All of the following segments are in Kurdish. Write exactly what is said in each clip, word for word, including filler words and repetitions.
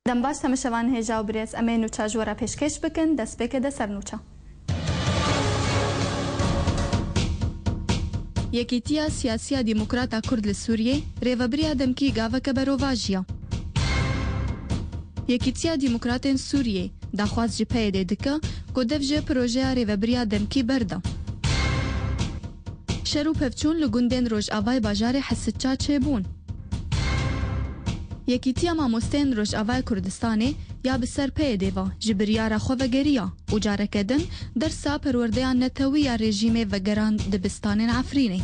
Dem baş, temeşevan hêja û birêz, em ê nûça ji we re pêşkêş bikin, destpêkê de ser nûça. Yekîtiya Siyasiya Demokrata Kurd li Sûriyê rêvebiriya demkî gaveke berovajiya. Yekîtiya Demokratên Sûriyê daxwaz ji P Y D dike ku dev ji projeya rêvebiriya demkî berde. Şer û pevçûn li gundên rojavayê bajarê Hesitça çêbûn. Yekîtiya Mamosteyên Rojavayê Kurdistanê ya bi ser P Y D ve ji biryara xwe vegeriya û careke din dersa perwerdeya netewî ya rejîmê vegerand dibistanên Efrînê.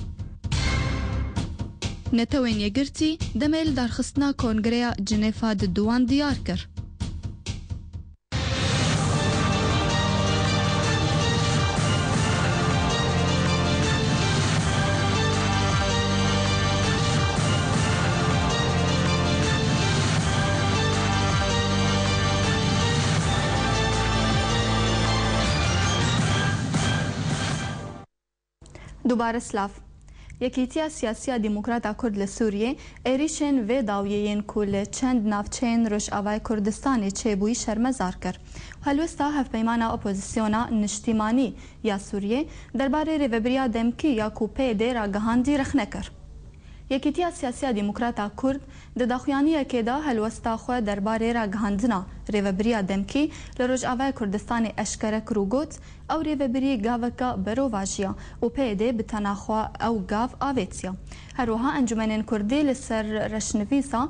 Netewên Yekgirtî demê li darxistina Kongreya Cinêfa di duwan diyar kir. Dubare silav. Yekîtiya Siyasiya Demokrata Kurd li Sûriyê êrîşên vê dawiyê yên ku li çend navçeyên Rojavayê Kurdistanê çêbûyî şermezar kir. Helwesta Hevpeymana Opozisyona Niştîmanî ya Sûriyê derbarê rêvebiriya demkî ya ku P Y D ragihandî rexne kir. Yekîtiya Siyasiya Demokrata Kurd di daxuyaniyekê de helwesta xwe derbarê ragihandina rêvebiriya demkî li Rojavayê Kurdistanê eşkere kir û got, ew rêvebirî gaveke berovajiya û P Y D bi tena xwe ew gav avêtiye. Her wiha encûmenên kurdî li ser reşnivîsa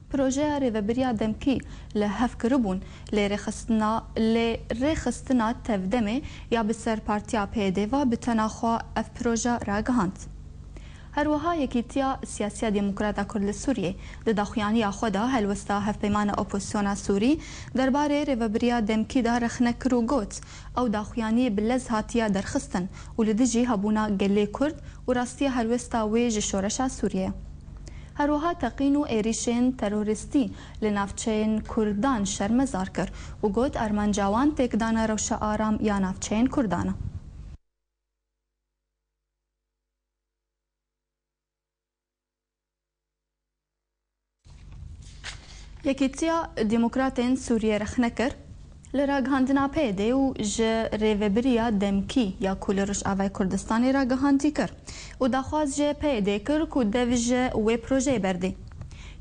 projeya rêvebiriya demkî li hev kiribûn, lê rêxistina, lê rêxistina tevdemê ya bi ser partiya P Y D ve bi tena xwe ev proje ragihand. Her wiha Yekîtiya Siyasiya Demokrata Kurd li Sûriyê di daxuyaniya xwe de helwesta Hevpeymana Opozisyona Sûrî derbarê rêvebiriya demkî de rexne kir û got, ew daxuyanî bi lez hatiye derxistin û li dijî hebûna gelê Kurd û rastiya helwesta wê ji şoreşa Sûriyê. Her wiha teqîn û êrîşên terorîstî li navçeyên Kurdan şermezar kir û got, armanca wan têkdana rewşa aram ya navçeyên Kurdan e. Yekîtiya Demokratên Sûriyê rexne kir, li ragihandina P Y D û ji rêvebiriya demkî ya ku li Rojavayê Kurdistanê ragihandî kir û daxwaz ji P Y D kir ku dev ji wê projeyê berdê.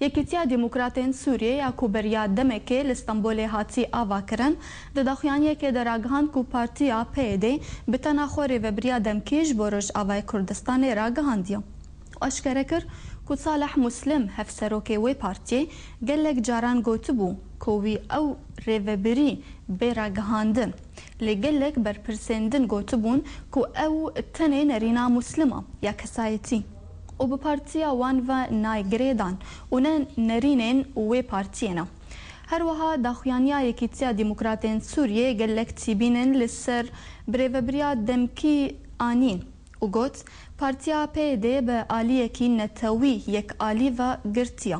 Yekîtiya Demokratên Sûriyê ya ku beriya demekê li Stenbolê hatî avakirin, di daxuyaniyekê de ragihand ku partiya P Y D bi tena xwe rêvebiriya demkî ji bo Rojavayê Kurdistanê ragihandiye û eşkere kir ku Salih Muslim, hevserokê wê partiyê, gelek caran gotibû ku wî ew rêvebirî bê ragihandin. Lê gelek berpirsên din gotibûn ku ew tenê nerîna Muslim e ya kesayetî û bi partiya wan ve nayê girêdan û ne nerînên wê partiyê ne. Her wiha daxuyaniya Yekîtiya Demokratên Sûriyê gelek tîbînin li ser birêvebiriya demkî anîn û got, partiya P Y D bi aliyekî netewî yekalî ve girtiye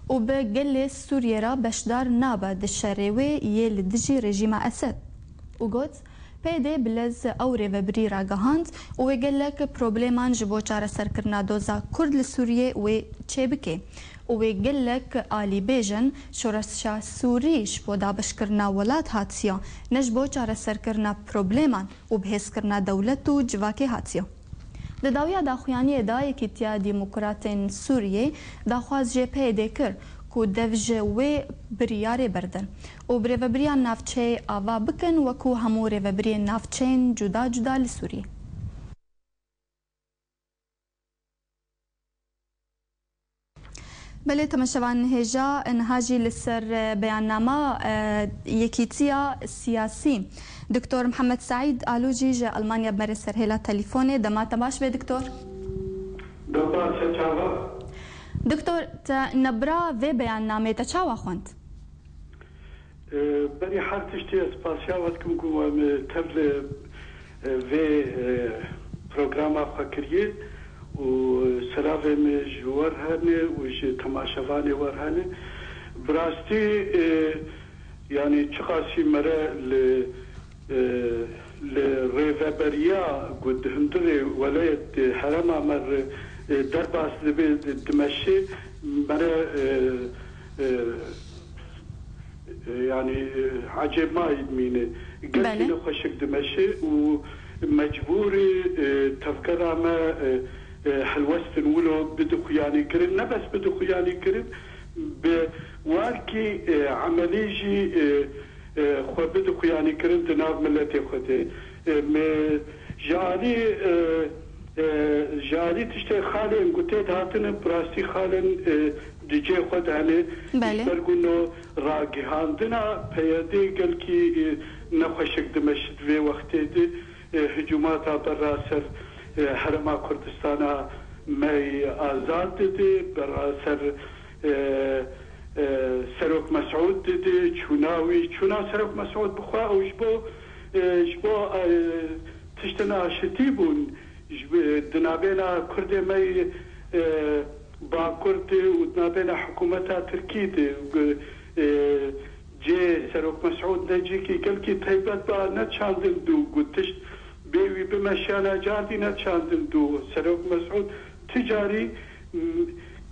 û bi gelê Sûriyê re beşdar nabe di şerê wê yê li dijî rejîma Esed û got, P Y D bi lez ew rêvebirî ragihand û wê gelek probleman ji bo çareserkirina doza Kurd li Sûriyê wê çêbike û wê gelek alî bêjin, şoreşa Sûrî ji bo dabeşkirina welat hatiye, ne ji bo çareserkirina probleman û bihêzkirina dewlet û civakê hatiye. Di dawiya daxuyaniyê de Yekîtiya Demokratên Sûriyê daxwaz ji P Y D kir ku dev ji wê biryarê berdin û birêvebiriya navçeyê ava bikin wekû hemû rêvebiriyên navçeyên cuda cuda li Sûriyê. Belê, temeşevan hêja, niha jî li ser, e, beyannama, e, Yekîtiya Siyasî, Doktor Mihemed Seîd Alûcî ji Almanya bi me re ser hêla telîfonê. Dema te baş be, Doktor. Dema te çawa? Doktor, te nebra vê beyannamê te çawa xwend? E, berî her tiştî ez spasiya we dikim ku we min tev li, e, vê, e, programa xwe kiriye û selavê min ji we re hene û ji temaşevanê we re hene. Bi rastî, e, yanî çiqasî me re li, e, li rêveberiya ku di hundirê welayet, e, herêma me re, e, derbas dibe, di-, dimeşe, me re, e, e, E, yanî, e, ecêbmayî dimîne. Gelkî Belê. nexweşik dimeşe û mecbûr e, e, tevgera me, e, e, helwestin wilo bidi xuyanî kirin. Ne bes bidi xuyanî kirin, bi warkî, e, emelî jî, e, e, xwe bidi xuyanî kirin di nav miletê xwe de. E, me ji alî, e, e, ji alî tiştê xalên ku tê dihatine, bi rastî xalên, e, di cê xwe de hene. Belê. Ji ber ku no ragihandina P Y D gelkî, e, nexweşik dimeşit vê wextê de. E, hicûmata berra ser, e, Herêma Kurdistana me yê azad dide, berra ser, e, e, Serok Mesûd dide, çûna wî, çûna Serok Mesûd bi xwe ew ji bo, e, ji bo, e, tiştin aşitî bûn. Ji, e, di navbêna Kurdê me yê, e, Bakur de û di navbêna hikûmeta Tirkî de, e, cê Serok Mesûd ne cîkî gelkî taybet ba, ne çandin dû, got tişt bê wî bimeşiyana cardî ne çandin dû. Serok Mesûd ti carî, m,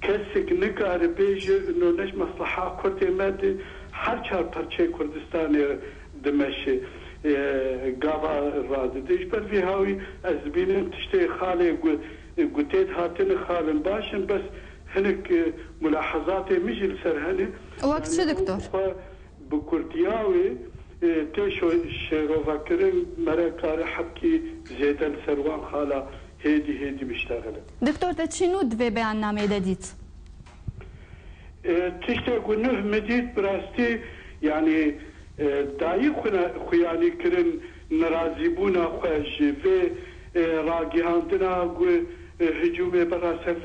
kesik nikare bêje, no ne ji mesleha Kurdê me de her çar perçeyê Kurdistanê dimeşe, e, gava radide. Ji ber vî hawî ez dibînim tiştê xalê gu-, gotê dihatine xalin baş in, bes hinek, e, mulahezatê min jî li ser hene. Wek çi, Yanî, diktor? Xwe bi kurtiya wê, e, tê şo-, şêrovekirin, mere kare hebkî zêde li ser wan xala hêdî hêdî biştexile. Doktor, te çi nû di vê beyannameyê de dît? E, tiştê ku nuh min dît, bi rastî, yanî, e, dayî xwina-, xuyanî kirin nerazîbûna xwe ji vê, e, ragihandina ku, e, hicûmê bera ser,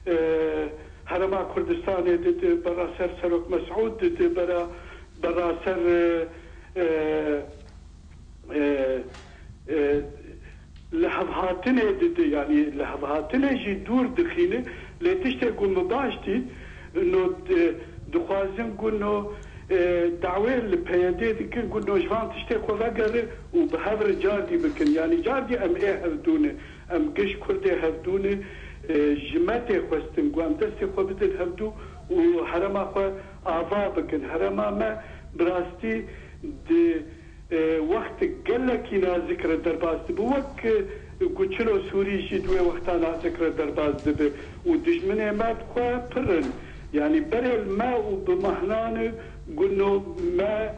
e, Herêma Kurdistanê dide, bera ser Serok Mesûd dide, bera, bera ser, e, e, e, e, li hevhatinê dide, yanî li hevhatinê jî dûr dixîne, lê tiştê ku min baş dît, no, e, dixwazin ku no, e, dawê li P Y D dikin ku no ji van tiştê xwe vegere û bi hev re cardî bikin. Yanî cardî em ê hevdû ne, em giş Kurdê hevdû ne, e, ji me tê xwestin ku em destê xwe bidin hevdû û herêma xwe ava bikin. Herêma me bi rastî di, e, wextek gelekî nazik re derbas dibe. Wek, e, ku çilo Sûrî jî di wê wexta nazik re derbas dibe û dijminê me bi xwe pir in. Yanî berê li me û bi mehnan e ku no me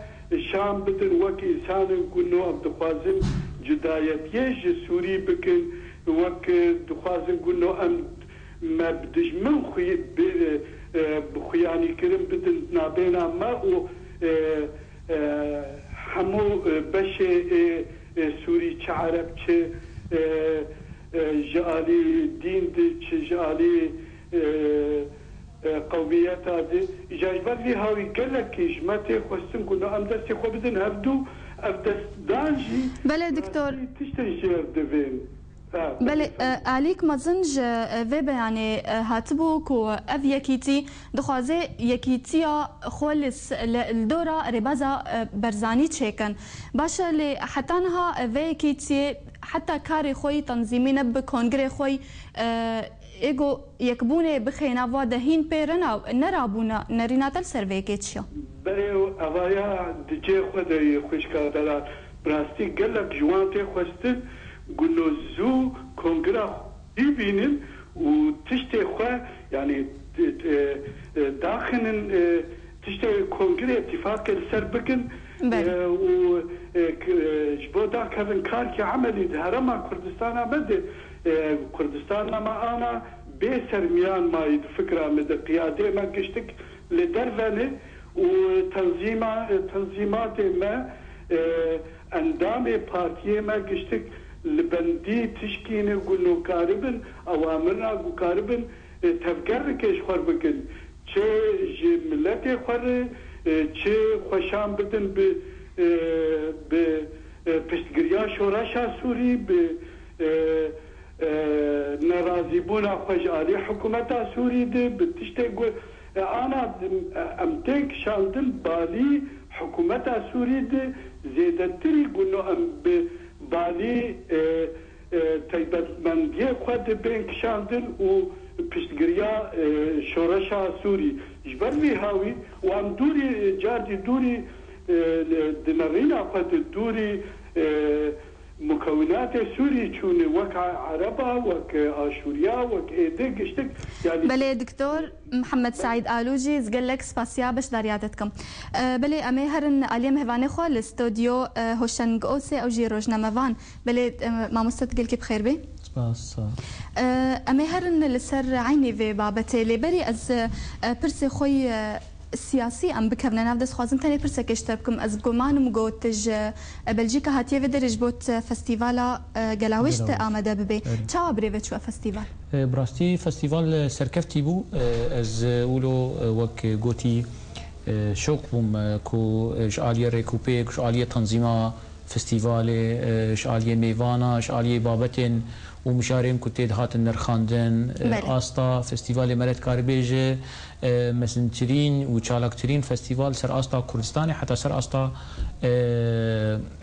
şan bidin wek însanin ku no em dixwazin cudayetiyê ji Sûrî bikin, wek, e, dixwazin ku no em me bi dijmin xwe bi, e, bi xuyanî kirin bidin nabêna me û, e, e, hemû, e, beşê, e, e, Sûrî, çi Ereb, çi, e, e, ji alî dîn de, çi ji alî, e, e, qewmiyeta de. Îja ji ber vî hawî gelekî ji me tê xwestin ku no em destê xwe bidin hevdû, ev destdan jî Belê, doktor. Tiştên jêr divên. Ha, Belê, belê, e, alîk mezin ji, e, vê beyanê, e, hatibû ku ev yekîtî dixwaze yekîtiya xwe li s-, li, li dora rêbaza, e, Barzanî çêkin. Baş e, lê heta niha, e, vê yekîtiyê heta karê xwe yî tenzîmî ne bi kongirê xwe yî, e, ê ku yekbûnê bixê nav wa de hîn pê re nav-, nerabûne, nerîna te li ser vê yekê çi ye? Berê û evaya di cê xwe de yê xwişka delal. Bi rastî gelek ji wan tê xwestin ku no zû kongira xwe bînin û tiştê xwe, yanî, e, e, daxinin, e, tiştê kongirê îtîfaqê li ser bikin, Belê. e, û, e, k-, e, ji bo dakevin karkê emelî di herêma Kurdistana me de, e, Kurdistana me ana bê sermiyan mayî di fikra me de, qiyadê me giştik li derve ne û tenzîma-, tenzîmatê me, e, endamê partiyê me giştik li bendî tişkî ne ku no karibin, ewamirna ku karibin, e, tevgerikê ji xwe bikin. Çi ji miletê xwe re, e, çi xweşan bidin bi, e, bi, e, piştgiriya şoreşa Sûrî, bi, e, e, nerazîbûna xwe ji alî hikûmeta Sûrî de, bi tiştê ku, e, ana, e, em tên kişandin balî hikûmeta Sûrî de, zêdetirî ku no em bi balî, e, e, taybetmendiyê xwe de bên kişandin û piştgiriya, e, şoreşa Sûrî. Ji ber vî hawî û em dûrî, cardî dûrî, e, di nerîna xwe di dûrî, e, mukewinatê Sûrî çûne, wek Ereba, wek Aşûriya, wek êdî giştik, yanî Belê, Doktor Mihemed Seîd Alû jî ez gelek spasiya beşdariya te dikim. E, belê, em ê herin aliyê mêvanê xwe li stodyo, e, Hoşeng Ose, ew jî rojnamevan. Belê, e, mamoste, tu gelkî bi xêr bî. Spas, sağ ol. E, em ê herin li ser eynî vê babetê, lê berî ez, e, pirsê xwe yê, e, siyasî em bikevine nav, dest xwazim tenê pirsekê ji te bikim. Ez guman im got tu ji, e, Belcîka hatiye vê derê ji bo te festîvala, e, Gelawêj te Gelawêj. Amade bibê. Erê. Çawa bi rê ve çû ev festîval? E, bi rastî festîval, e, serkeftî bû. E, ez, e, wilo, e, wek gotî, e, şok bûm, e, ku, e, ji aliyê rêkûpêk, ji aliyê tenzîma festîvalê, e, ji aliyê mêvana, ji aliyê babetên û mijarên ku tê dihatin nirxandin, e, Belê. Asta festîvalê me re dikare bêje, e, mezintirîn û çalaktirîn festîval ser asta Kurdistanê, heta ser asta, e,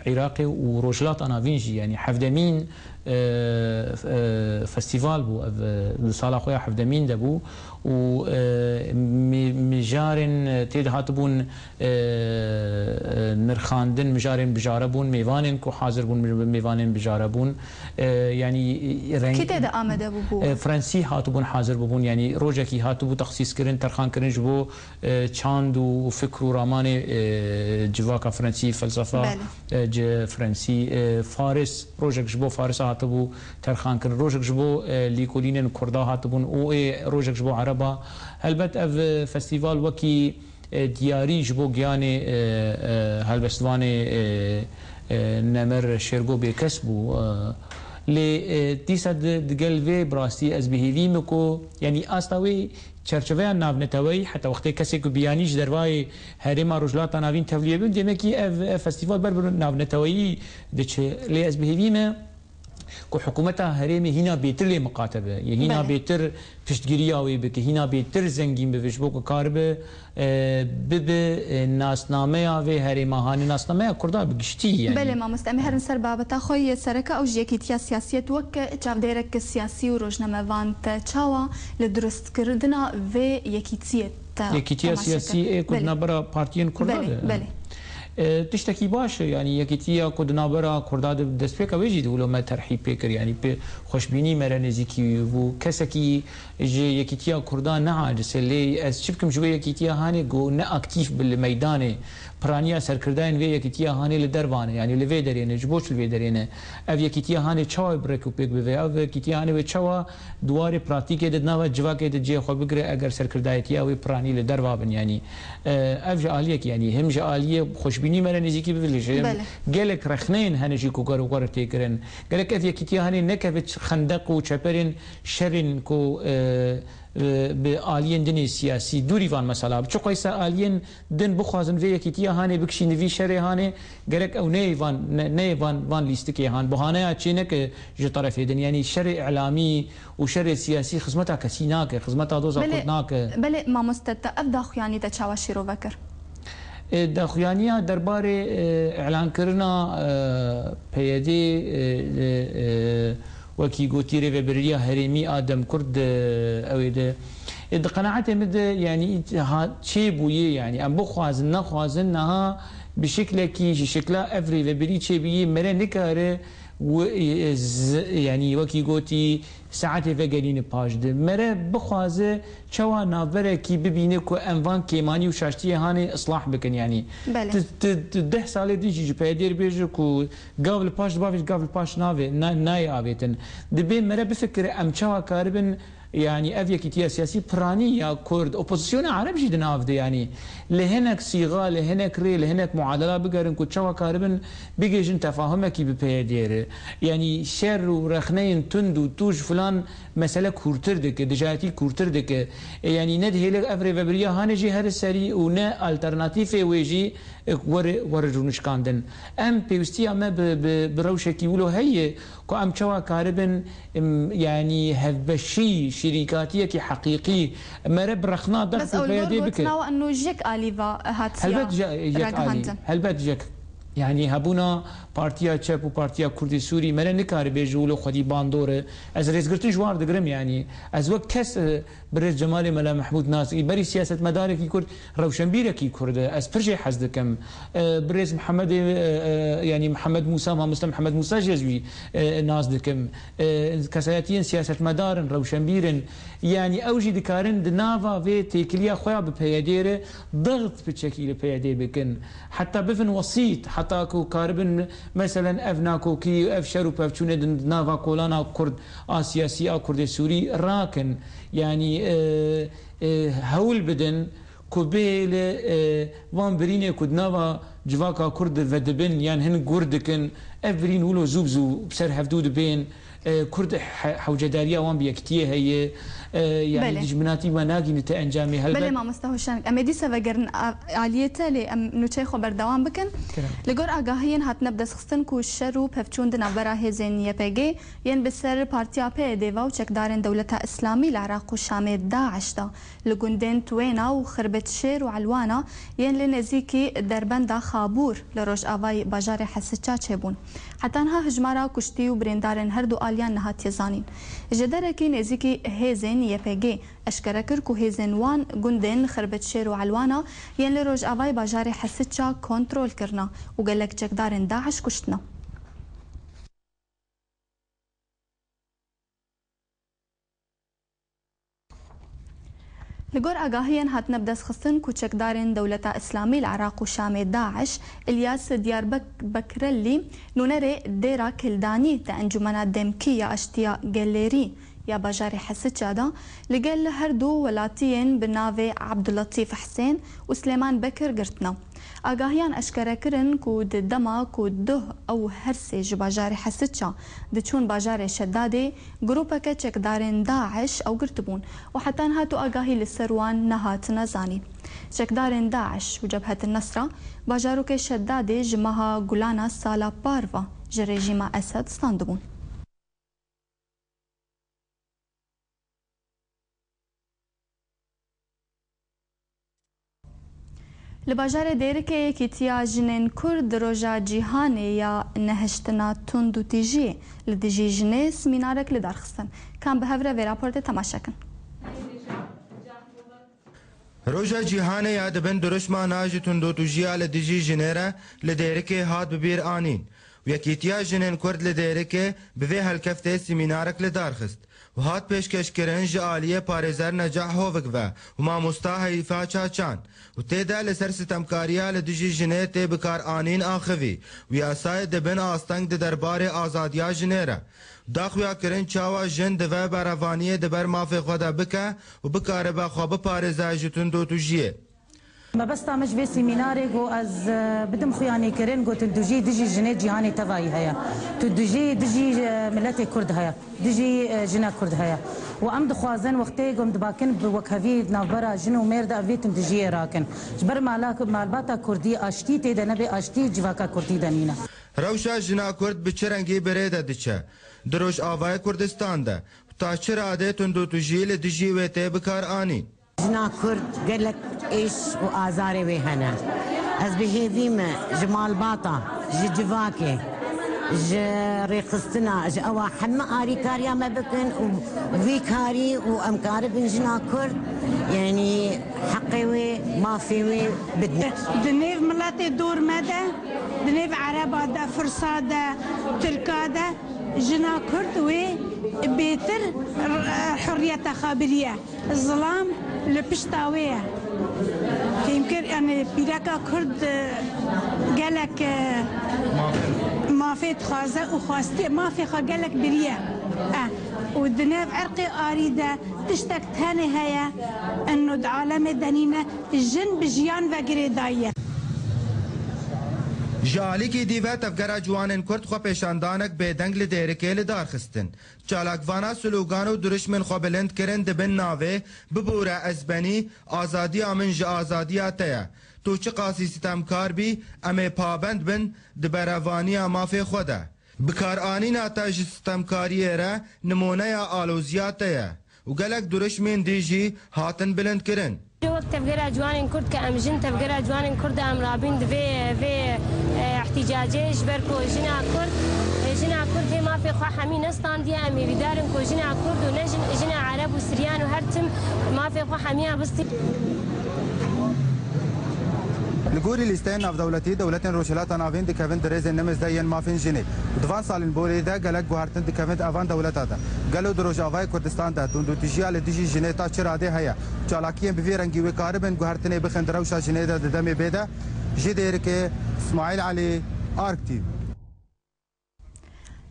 Iraqê û Rojhilata Navîn jî, yanî hevdemîn, e, e, festîval bû. Ev, e, di sala xwe ya hevdemîn de bû û, e, mi-, mijarên tê dihatibûn, e, e, nirxandin, mijarên bijare bûn, mêvanên ku hazir bûn, mêvanên bijare bûn. E, yanî, e, reng- Kî tê de amade bûbû? E, Fransî hatibûn, hazir bûbûn, yanî rojekî hatibû texsîskirin, terxankirin ji bo, e, çand û fikr û ramanê, e, civaka Fransî, felsefa, Belê. e, ci Fransî, e, Faris, rojek ji bo Farisa hatibû terxankirin, rojek ji bo, e, lîkolînên Kurda hatibûn û ê rojek ji bo Ereba. Helbet ev, e, festîval wekî e, diyarî ji bo giyanê, e, e, helbestvanê, e, e, Nemir Şêrgo Bêkes bû. E, lê, e, dîsa di, digel vê bi rastî ez bi hêvî me ku, yanî asta wê çerçeveya navneteweyî, heta wextê kesê ku biyanî ji dervayê herêma Rojhilata Navîn tevlî bibin, demekî ev, ev festîval ber bi navneteweyî diçe. Lê ez bi hêvî me ku hikûmeta herêmê hîna bêtir lê miqate be, yê hîna Belê. bêtir piştgiriya wê bike, hîna bêtir zengîn bibe, ji bo ku karibe, e, bibe, e, nasnameya vê herêma hanê, nasnameya Kurda bi giştî, yanî. Belê mamoste, em ê herin ser babeta xwe yê sereke, ew jî yekîtiya siyasiyê. Tu wek çavdêrek siyasî û rojnamevan te çawa li durustkirina vê yekîtiyê te Yekîtiya temaşe siyasî kir? Ê ku di Belê. navbera partiyên Kurda Belê, de. belê. E, tiştekî baş e, yanî yekîtiya ku di navbera Kurda de destpêka wê jî di wilo me terhîb pê kir, yanî pê xweşbînî me re nêzîkî bû. Kesekî ji yekîtiya Kurda ne aciz e, lê ez çi bikim ji wê yekîtiya hanê ku ne aktîf bi li meydanê, piraniya serkirdayên vê yekîtiya hanê li derva ne, yanî li vê derê ne, ji bo çi li vê derê ne? Ev yekîtiya hanê çawa bi rêk û pêk bibe? Ev yekîtiya hanê wê çawa di warê pratîkê de, di nava civakê de cihê xwe bigire, eger serkirdayetiya wê piranî li derva bin, yanî, e, ev ji aliyek, yanî him ji aliyê xweşbînî me re nêzîkî bibe, lê ji Belê. gelek rexneyên hene jî ku ger û ger tê kirin. Gerek ev yekîtiya hanê nekeve ç-, xendeq û çeperên şerên ku, e, e, bi aliyên din ê siyasî dûrî van mesela. Çiqayse aliyên din bixwazin vê yekîtiya hanê bikişînin vî şerê hanê, gerek ew neyê van, ne-, neyê van, van lîstikê han. Buhaneya çê neke ji terefê din. Yanî şerê îlamî û şerê siyasî xizmeta kesî nake, xizmeta doza Belê, Kurd nake. belê mamoste, te ev daxuyanî te çawa şîrove kir? E, daxuyaniya derbarê, e, îlankirina, e, P Y D, e, e, e, wekî gotî rêvebiriya herêmî a Dem Kurd, e, ew ê de. E, di qenaetê min de, yanî, ha, çêbûyê, yanî, em bixwazin, nexwazin, niha bi şiklekî, ji şikla ev rêvebirî çêbûyê, me re nikare, wi-, e, z-, yanî, wekî gotî, saetê vegerîne paş de. Me re bixwaze çawa navberekî bibîne ku em van kêmanî û şaştiyê hanê islah bikin, yanî. Belê. Tu, tu, tu deh salê din jî ji P Y D'ê re bêje ku gav li paş dibavêje, gav li paş navê, na-, nayê avêtin. Dibê me re bifikire em çawa karibin, yanî ev yekîtiya siyasî piranî ya Kurd, opozisyona Ereb jî di nav de, yanî li hinek sîxa, li hinek rê, li hinek muadela bigerin ku çawa karibin bigihîjin tefahumekî bi P Y D'ê re. Yanî şer û rexneyên tund û tûj filan mesele kûrtir dike, dijayetî kûrtir dike. E, yanî nedihêle ev rêvebiriya hanê jî here serî û ne alternatîfê wê jî, e, were, were rûnişkandin. Em pêwîstiya me bi, bi, bi rewşekî wilo heye ku em çawa karibin, em, yanî hevbeşî, şirîkatiyekî heqîqî me re bi rexna Bes dext û ew li gor P Y D bikin. gotina we eno ji yek alî ve hatiye Helbet je-, yek alî. ragihandin. Helbet jek. Yanî hebûna Partiya Çep û Partiya Kurdê Sûrî, me re nikare bêje wilo xwedî bandor e. Ez rêzgirtin ji wan digirim, yanî ez wek kes, e, birêz Cemalê Mela Mehmûd nas dikî. Berî siyasetmedarekî Kurd, rewşenbîrekî Kurd e. Ez pir jê hez dikim. E, birêz Mihemedê, e, e, yanî Mihemed Mûsa, mamoste Mihemed Mûsa jî ez wî, e, nas dikim. E, kesayetiyên siyasetmedar in, rewşenbîr in. Yanî ew jî dikarin di nava vê têkiliya xwe ya bi P Y D'ê re dixt piçekî li P Y D'ê bikin. Heta bibin wesît, heta ku karibin, meselen, ev nakokî, ev şer û pevçûnê di nava kolana Kurd a siyasî a Kurdê Sûrî rakin. Yanî, e, e, hewl bidin ku bê li, e, van birînê ku di nava civaka Kurd de vedibin yan hin gur dikin, ev birîn wilo zû bi zû bi ser hevdû dibên. E, Kurd he-, hewcedariya wan bi yekitiyê heye. E, yanî Belê. dijminatî me nagîne te encamê helbet. Belê mamoste Hoşeng. Em ê dîsa vegerin a-, aliyê te, lê em nûçeyê xwe berdewam bikin. Kerem. Li gor agahiyên hatine bidestxistin ku şer û pevçûn di navbera hêzên Y P G yên bi ser Partiya P Y D ve û çekdarên Dewleta Îslamî li Iraq û Şamê DAIŞ de li gundên Twêna û Xirbetşêr û Elwana yên li nêzîkî Derbenda Xabûr li rojavayî bajarê Hesitça çêbûn. Heta niha hijmara kuştî û birîndarên her du aliyan nehatiye zanîn. Ji derekî nêzîkî hêzên Y P G eşkere kir ku hêzên wan gundên Xirbetşêr û Elwana yên li rojavayê bajarê Hesitça kontrol kirine û gelek çekdarên DAIŞ kuştine. Li gor agahiyên hatine bidestxistin ku çekdarên Dewleta Îslamî li Iraq û Şamê DAIŞ, Ilyas Diyarbek-, Bekrellî, nûnerê Dêra Kildanî di Encûmena Demkî ya Aştiya Gelêrî ya bajarê Hesitça de li gel her du welatiyên bi navê Abdulletîf Hisên û Silêman Bekir girtine. Agahiyan eşkere kirin ku di dema ku duh ew her sê ji bajarê Hesitça diçûn bajarê Şedadê, grûpeke çekdarên DAIŞ ew girtibûn û heta niha tu agahî li ser wan nehatine zanîn. Çekdarên DAIŞ û Cebhet Nesra bajarokê Şedadê ji meha Gulana sala par ve ji rejîma Esed standibûn. Li bajarê Dêrikê Yekîtiya Jinên Kurd di Roja Cîhanê ya Nehiştina Tundûtîjiyê li dijî jinê semînarek li dar xistin. Kan bi hev re vê raportê temaşe kin. Roja Cîhanê ya di bin dirûşmana ji tundûtûjiya li dijî jinê re li Dêrikê hat bi bîr anîn û Yekîtiya Jinên Kurd li Dêrikê bi vê helkeftê semînarek li dar xist û hat pêşkêşkirin ji aliyê parêzer Necah Hovik ve û mamosta Heyfa Çaçan û tê de li ser sitemkariya li dijî jinê tê bikaranîn axivî û yasayê di bin asteng di derbarê azadiya jinê re. Da xuyakirin çawa jin divê berevaniyê di ber mafê xwe de bike û bikaribe xwe biparêze ji tundûtûjiyê. Mebesta me ji vê semînarê got ez, e, bidim xuyanîkirin, got tundûjî dijî jinê cîhanê tevayî heye. Tundûjî dijî, e, miletê Kurd heye. Dijî, e, jina Kurd heye. Û em dixwazin wextê ku em dibakin bi wekhevî navbera jin û mêr de ev vê tundûjiyê rakin. Ji ber mala-, malbata Kurdî aştî tê de nebe, aştî civaka Kurdî de nîne. Rewşa jina Kurd bi çi rengî bi rê de diçe di Rojavayê Kurdistan de û ta çi radê tundûtûjî li dijî wê tê bikaranîn? Jina Kurd gelek êş û azarê wê hene. Ez bi hêvî me ji malbata, ji civakê, ji rêxistina, ji ewa heme arîkariya me bikin û vî karî û em karibin jina Kurd, yanî heqê wê, mafê wê bidin. Di nêv miletê dor me de, di nêv Ereba de, Firsa de, Tirka de, jina Kurd wê bêtir hurriyeta xwe biriye. Zilam li pişta wê ye. Fêmkir, yanî pîreka Kurd, e, gelek, e, mafê dixwaze û xwestiye mafê xwe gelek biriye. E, û di nav erqê arî de tiştek tenê heye, eno di alemê de nîne, jin bi jiyan ve girêdayî ye. Ji alîkî dî ve Tevgera Ciwanên Kurd xwepêşandanek bêdeng li Dêrikê li dar xistin. Çalakvana slogan û dirûşmên xwe bilind kirin di bin navê Bibûre ez benî, azadiya min ji azadiya te ye. Tu çiqasî sitemkar bî, em ê pabend bin di berevaniya mafê xwe de. Bikaranîna te ji sitemkariyê re nimûneya aloziya te ye û gelek dirûşmên dî jî hatin bilindkirin. Wek Tevgera Ciwanên Kurd ke em jin Tevgera Ciwanên Kurd de em rabîn di vê, vê, e, ihtîca Cê ji ber ku jina Kurd, jina Kurd hê mafê xwe hemî nestandiye, em hêvîdar in ku jina Kurd û ne jin, jina Ereb û Siryan û her tim mafê xwe hemiya bistî. Li gorî lîsteyên navdewletî, dewletên Rojhilata Navîn dikevin di rêzên nemêz de yên mafên jinê. Di van salên borî de gelek guhertin dikevin di evan dewleta de. Gelo di Rojavayê Kurdistan de tundûtijiya li dijî jinê ta çi radê heye? Çalakiyên bi vî rengî wê karibin guhertinê bixin di rewşa jinê de di demê bê de? Ji Dêrikê, Smaîl Elî, Ark T V.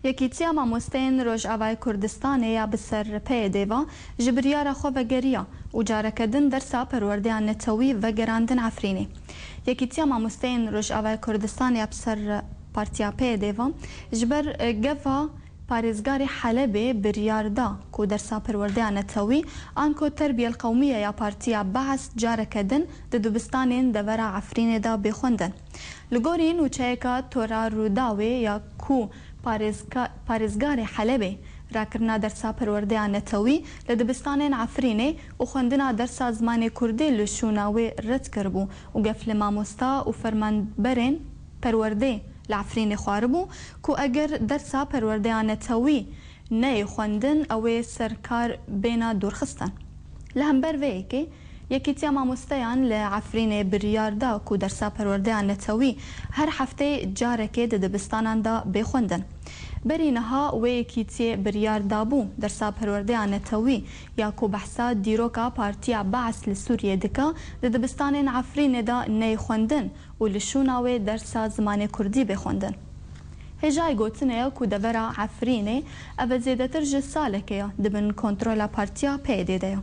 Yekîtiya Mamosteyên Rojavayê Kurdistanê ya bi ser P Y D ve ji biryara xwe vegeriya û careke din dersa perwerdeya netewî vegerandin Efrînê. Yekîtiya Mamosteyên Rojavayê Kurdistanê ya bi ser Partiya P Y D ve ji ber, e, gefa parêzgarê Helebê biryar da ku dersa perwerdeya netewî anko Terbiyel Qewmiye ya Partiya Beas careke din di dibistanên devera Efrînê de bê xwendin. Li gorî nûçeyeka Tora Rûdawê ya ku parêzka-, parêzgarê Helebê rakirina dersa perwerdeya netewî li dibistanên Efrînê û xwendina dersa zimanê kurdî li şûna wê red kiribû û gef li mamosta û fermanberên perwerdê li Efrînê xwaribû ku eger dersa perwerdeya netewî neyê xwendin, ew ê ser kar bêna dûrxistin. Li hember vê yekê, Yekîtiya Mamosteyan li Efrînê biryar da ku dersa perwerdeya netewî her hefteyê carekê di dibistanan de bê xwendin. Berî niha wê yekîtiyê biryar dabû dersa perwerdeya netewî ya ku behsa dîroka Partiya Beas li Sûriyê dike, di dibistanên Efrînê de neyê xwendin û li şûna wê dersa zimanê kurdî bê xwendin. Hêjayê gotinê ye ku devera Efrînê ev zêdetir ji salekê ye di bin kontrola Partiya P Y D de ye.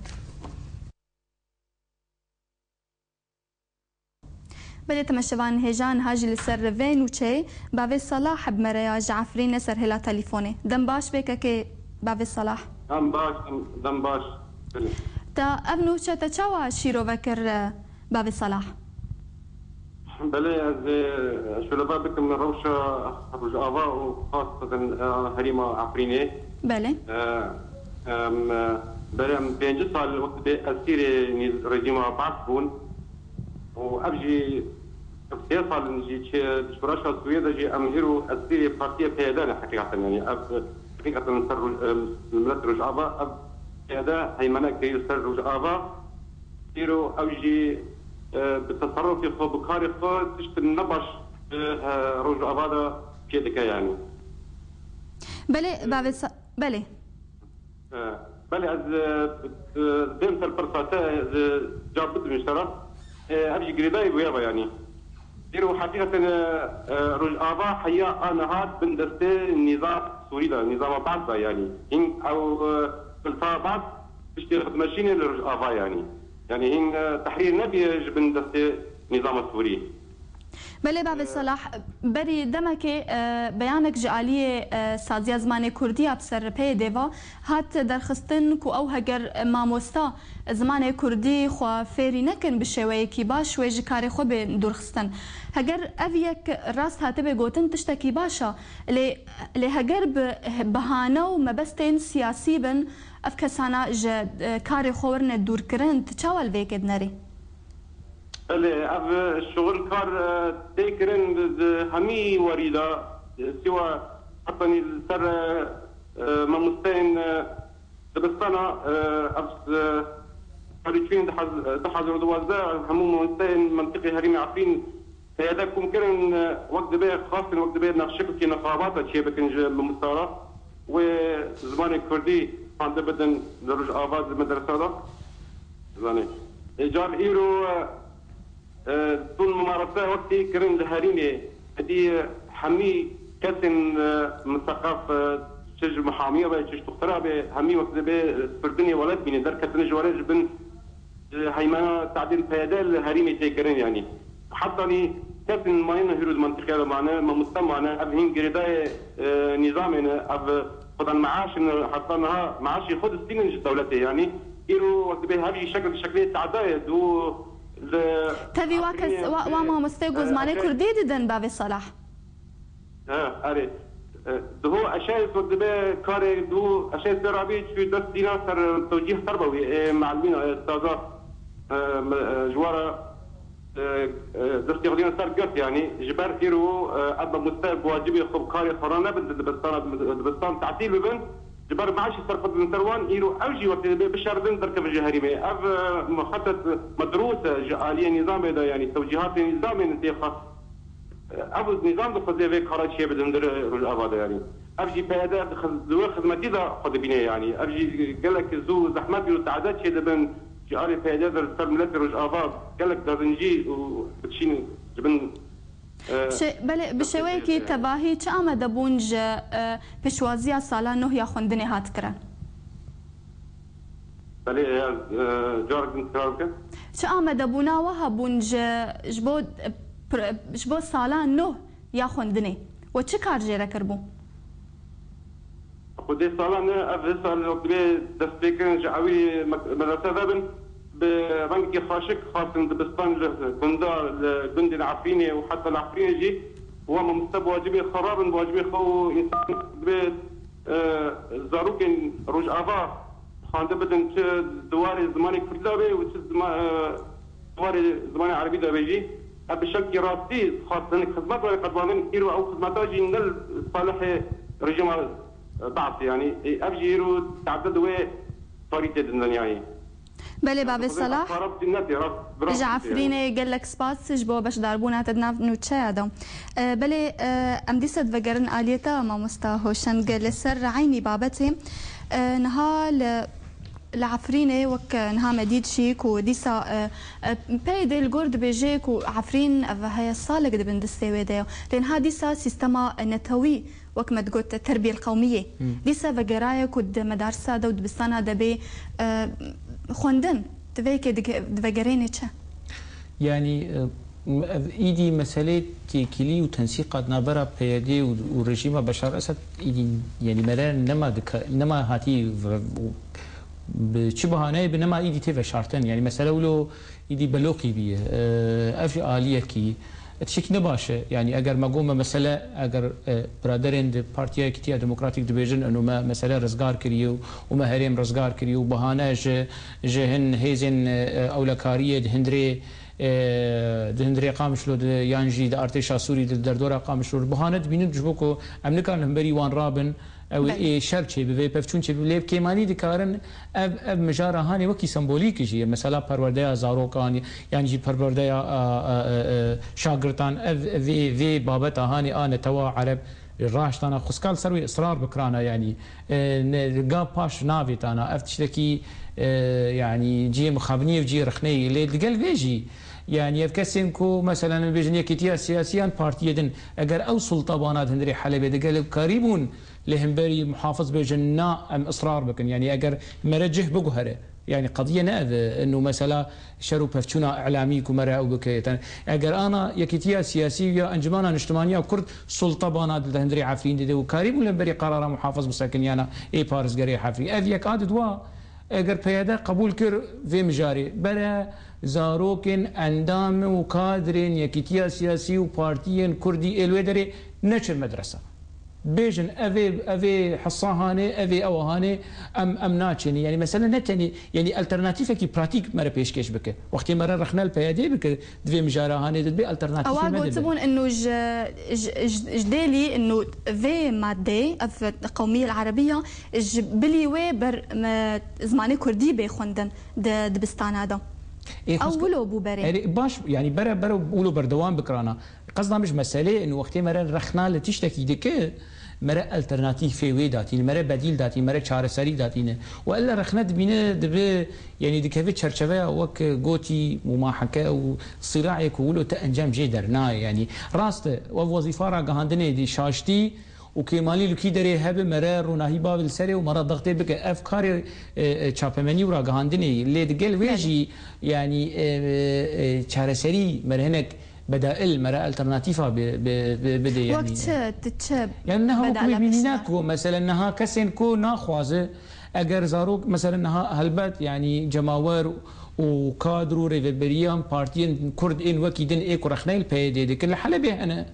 Belê, temeşevan, hêja niha jî li ser vê nûçeyê bavê Salah bi me re ya ji Efrînê ser hêla telîfonê. Dem baş bê kekê bavê Salah. Dem baş, dem, dem baş. Belê. Te ev nûçe te çawa şîrove kir, e, bavê Salah? Belê, ez ê şoleva bikim rewşa Rojava û xaseten, e, herêma Efrînê. Belê. E, em, e, berê em pêncî sal wextê esîrê nîz-, rejîma Baas bûn. Û ev jî sê sal in jî çi di şoreşa Sûriyê de jî em îro esîrê partiyê P Y D ne heqîqeten, yanî ev heqîqeten li ser Roj-, em, milet Rojava ev P Y D heymene kirî li ser Rojava. Îro ew jî, e, bi teserrufê xwe, bi karê xwe tiştin ne baş, e, Rojava de çê dike yanî. Belê, bavê Sa-, belê. E, belê, ez, e, e, dêm ser pirsa te, ez, e, cevap bidim ji te re. E, ev jî girêdayî bûye ve, yanî. Îro heqîqeten, e, e, Rojava heya a niha bin destê nîzam Sûrî de, nîzama Baas de, yanî. Hîn ew, e, bilta Baas piştî xwe dimeşîne li Rojava, yanî. Yanî hîn, e, tehrîr nebîye ji bin destê nîzama Sûrî. Belê, bavê Salah, berî demekê, e, beyanek ji aliyê, e, Saziya Zimanê Kurdî ya bi ser P Y D ve hat derxistin ku ew heger mamosta zimanê kurdî xwe fêrî nekin bi şêweyekî baş wê ji karê xwe bên dûrxistin. Heger ev yek rast hatibe gotin tiştekî baş e, lê, lê heger bi behane û mebestên siyasî bin ev kesana ji, e, karê xwe werine dûrkirin, tu çawa li vê yekê dinerî? Belê, ev şixul kar, e, tê kirin di, di hemî warî de, e, siwa hetanî li ser, e, e, mamosteyên, e, dibistana, e, ev, e, salî çûyên du hezar, du hezar û duwazdeh hemû mamosteyên mentiqê herêmê Efrîn P Y D kom kirin, e, wek dibê xwestin, wek dibê nexşekekî nexabata çêbikin ji mamosta re. Wê zimanê kurdî fande bidin li Rojava di medresa de. Zanî. Ê, car îro, e, e, tun mumarese wek tê kirin li herîmê. Êdî, e, hemî kesên, e, miseqef, e, çi ji muhamiya be, çi ji doxtera be, hemî wek dibê, e, firdinê welat bîne, derketine ji were ji bin Ji heymana tadîl P Y D li herîmê tê kirin, yanî. Hetanî kesên mayîn hîro di mentiqeya de mane, mamoste mane, ev hîn girêdayê, e, nîzamê ne, ev xwedan meaş in, heta niha meaşê xwe distînin ji dewletê, yanî. Îro wek dibê hev jî şekil şeklê tadayê dû li Tevî wa kes, Efrînê wa, wa mamoste ku e, zimanê e, kurdî didin bavê Salah. He, erê. E, diho eşe wek dibe karê du, eşe sê rabî çû dest dîna ser tewcîh ser bawî, e, mealimîna, e, staza, e, me, e, ji wara e, e, destê xwe dîne ser girt, yanî ji ber îro, e, ev mamoste bi wacibê xwe, bi karê xwe re nebin, di dibistana, dibistan tetîl bibin, ji ber meşî ser xwe didin ser wan, îro ew jî wextê dibê bişeridin, derkevin ji herêmê. Ev, e, muxetet medrûs e ji aliyê nîzamê de, yanî tewcîhatê nîzamê tê xwe. Ev nîzam dixwaze vê kara çiyê bidin di Rojava de, yanî. Ev jî P Y D di xiz-, di wê xizmetî de xwe dibîne, yanî. Ev jî gelek zû zehmet û teade çêdibin ji alî P Y D de li ser miletê Rojava gelek dezincî û diçîn ji bin, e, Bi şê-, belê, bi destê şêweyekî P Y D. Tevahî çi amadebûn ji, e, pêşwaziya sala nûh ya xwendinê hat kirin? Belê, eya, e, carek din tekrar bike. Çi amadebûna we hebûn ji, ji bo, e, pr-, ji bo sala nûh ya xwendinê? We çi kar jê re kiribû? Xwedê sala nûh, ev vê sal divê dest pê kirin, ji ewî me-, medrese vebin. Bi rengekî xaşik xwestin dibistan li gunda, li gundên Efrînê û heta li Efrînê jî. Wan mamoste bi wacibê xwe rabin, bi wacibê xwe û însan divê, e, zarokên Rojava xwendin bidin, çi di warê zimanê Kurdî de be û çi zima-, e, di warê zimanê Erebî de be jî. Ev bi şekî rastî xwestin xizmet were qedbandin, îro ew xizmeta jî ne li salihê rejîma Be'sê, yanî, e, ev jî îro te'de di wê tarî tê din dinyayê. Belê, bavê Salah. Ji Efrînê gelek spas ji bo beşdarbûna te di nav nûçeya de. E, belê, e, em dîsa divegerin aliyê te, mamosta Hoşeng, li ser eynî babetê. E, niha li, li Efrînê wek niha me dît jî ku dîsa, e, e, P Y D li gor dibêje ku Efrîn ev heye salek di bin destê wê de ye. Lê niha dîsa sîstema netewî wek me digot, terbiyel qewmiyê. Hmm. Dîsa vegeraye ku di medarsa de û dibistana de bê, e, xwendin. Di vê yekê dige-, divegerêne çi? Yanî, e, ev îdî meselê têkilî û tensîqa di navbera P Y D û, û rejîma Beşar Esed îdî, yanî, mere nema dika-, nema hatî v-, bi çi bahaneyê bi nema îdî tê veşartin. Yanî, mesele wilo Îdî beloqî bîye. E, ev jî aliyekî tiştekî ne baş e. Yanî eger me got me mesele, eger, e, biraderên di Partiya Yekîtiya Demokratîk dibêjin, eno me mesele rizgar kiriye û, û me herêm rizgar kiriye û bahane ji, ji hin hêzên, e, ewlekariyê di hundirê, e, di hundirê Qamişlo de yan jî di artêşa Sûrî de, di derdora Qamişlo de bahane dibînin ji bo ku em nikarin li hemberî wan rabin. Ew ê şer çêbibe, pevçûn çêbibe. Lê bi kêmanî dikarin ev, ev mijara hanê wekî sembolîk jî ye. Mesela perwerdeya zarokan, yan jî perwerdeya, a, a, a, a, şagirtan, ev, vê, vê babeta hanê a netewa ereb raştana xweskan li ser wê israr bikirana, yanî, e, ne, ga paş navêtana. Ev tiştekî, e, yanî cihê mixabiniyê û cihê rexneyê. Lê digel vê jî, yanî ev kesên ku, meselen, em bêjin yekîtiya siyasî yan partiyê din, eger ew sulta bana di hundirê Helebê digel karî bûn, Li hemberî muhafiz bêjin, na, em israr bikin. Yanî eger mere cih biguhere, yanî qediye ne ev e, inu mesela şer û pevçûna îlamî ku mere ew bike. Ten-, eger ana yekîtiya siyasî ya Encumana Niştimaniya Kurd sulta bana di hundirê Efrîn dide û karî bû li hemberî qarara muhafiz bisekin yana ê parêzgerê Efrîn. Ev yek a di dwa, eger P Y D qebûl kir vê mijarê, bere zarokên endam û kadrên yekîtiya siyasî û partiyên Kurdî ê li wê derê neçin medresa. Bêjin, ev ê, ev ê hisa hanê, ev ê ewa hanê, em, em naçênî. Yanî mesele ne tenê, yanî alternatîfekî pratîk me re pêşkêş bike. Wextê me re rexne li P Y D bike, di vê mijara hanê de dibê alternatîfê Ewa me de be. Gotibûn, inu ji, ji, ji, ji dêlî, inu vê madeyê, ev qewmiyê erebiya, ji bilî wê ber, me, zimanê kurdî bê xwendin di dibistana de. Ê, Ew xwest-, wilo bû berê. Erê, baş, yanî bere, bere wilo berdewam bikirana. Qesda min ji meselê in wextê mere rexna li tiştekî dike, mere alternatîfê wê datîne, mere bedîl datîne, mere çareserî datîne. Û elle rexne dibîne dibe, yanî dikeve çerçeveya wek gotî mumaheke û sîraê ku wilo te encam jê dernayê. Yanî rast e, ev wezîfa ragihandinê dî şaştî û kêmalî li kî derê hebe mere ronahî bavê li serê û me re dextê bike. Ev karê, e, e, çapemenî û ragihandinê ye. Lê digel wê Belê. jî, yanî, e, e, e, çareserî mere hinek bedail, mere alternatîfa bi, bi, bi, bide, yanî. Wek çi, ti çi Yani niha wek bedaila bînîna pişta? Ku, mesela niha kesên ku naxwaze, eger zarok, mesela niha helbet, yanî cemawer û kadr û rêveberiyan partiyên Kurd ên wekî din ê ku rexneyên P Y D dikin li Helebê hene.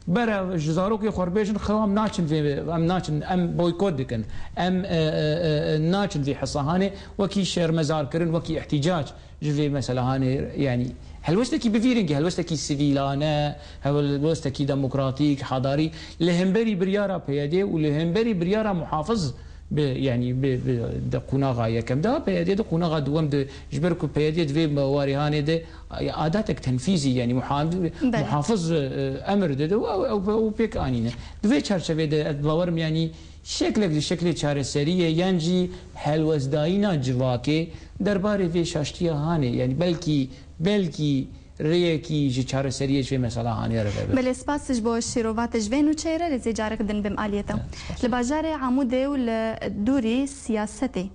Bere ji zarokê xwe re bêjin, xewa em naçin vê, em naçin, em boykot dikin. Em, e, e, e, e, naçin vê hesa hanê, wekî şermezarkirin, wekî îhtîcac ji vê mesela hanê, yanî Helwestekî bi vî rengî, helwestekî sivîlane, helwestekî demokratîk, hadarî, li hemberî biryara P Y D û li hemberî biryara muhafiz bi, yanî bi, bi, di qunaxa yekem de, P Y D di qunaxa duwem de, ji ber ku P Y D di vê warê hanê de, adatek tenfîzî, yanî muha-, Belê. muhafiz, e, emir dide û ew, ew, ew pêk anîne. Di vê çarçevê de ez bawerim, yanî şeklek di şeklê çareseriyê yan jî helwestdayîna civakê derbarê vê şaştiya hanê, yanî belkî, belkî rêyekî ji çareseriyê ji vê mesela hanê re vebe. Belê, spas ji bo şîrova te ji vê nûçeyê re, lê zê carek din bim aliyê te. Evet, spas. Li bajarê Amûdê û li dûrî siyasetê,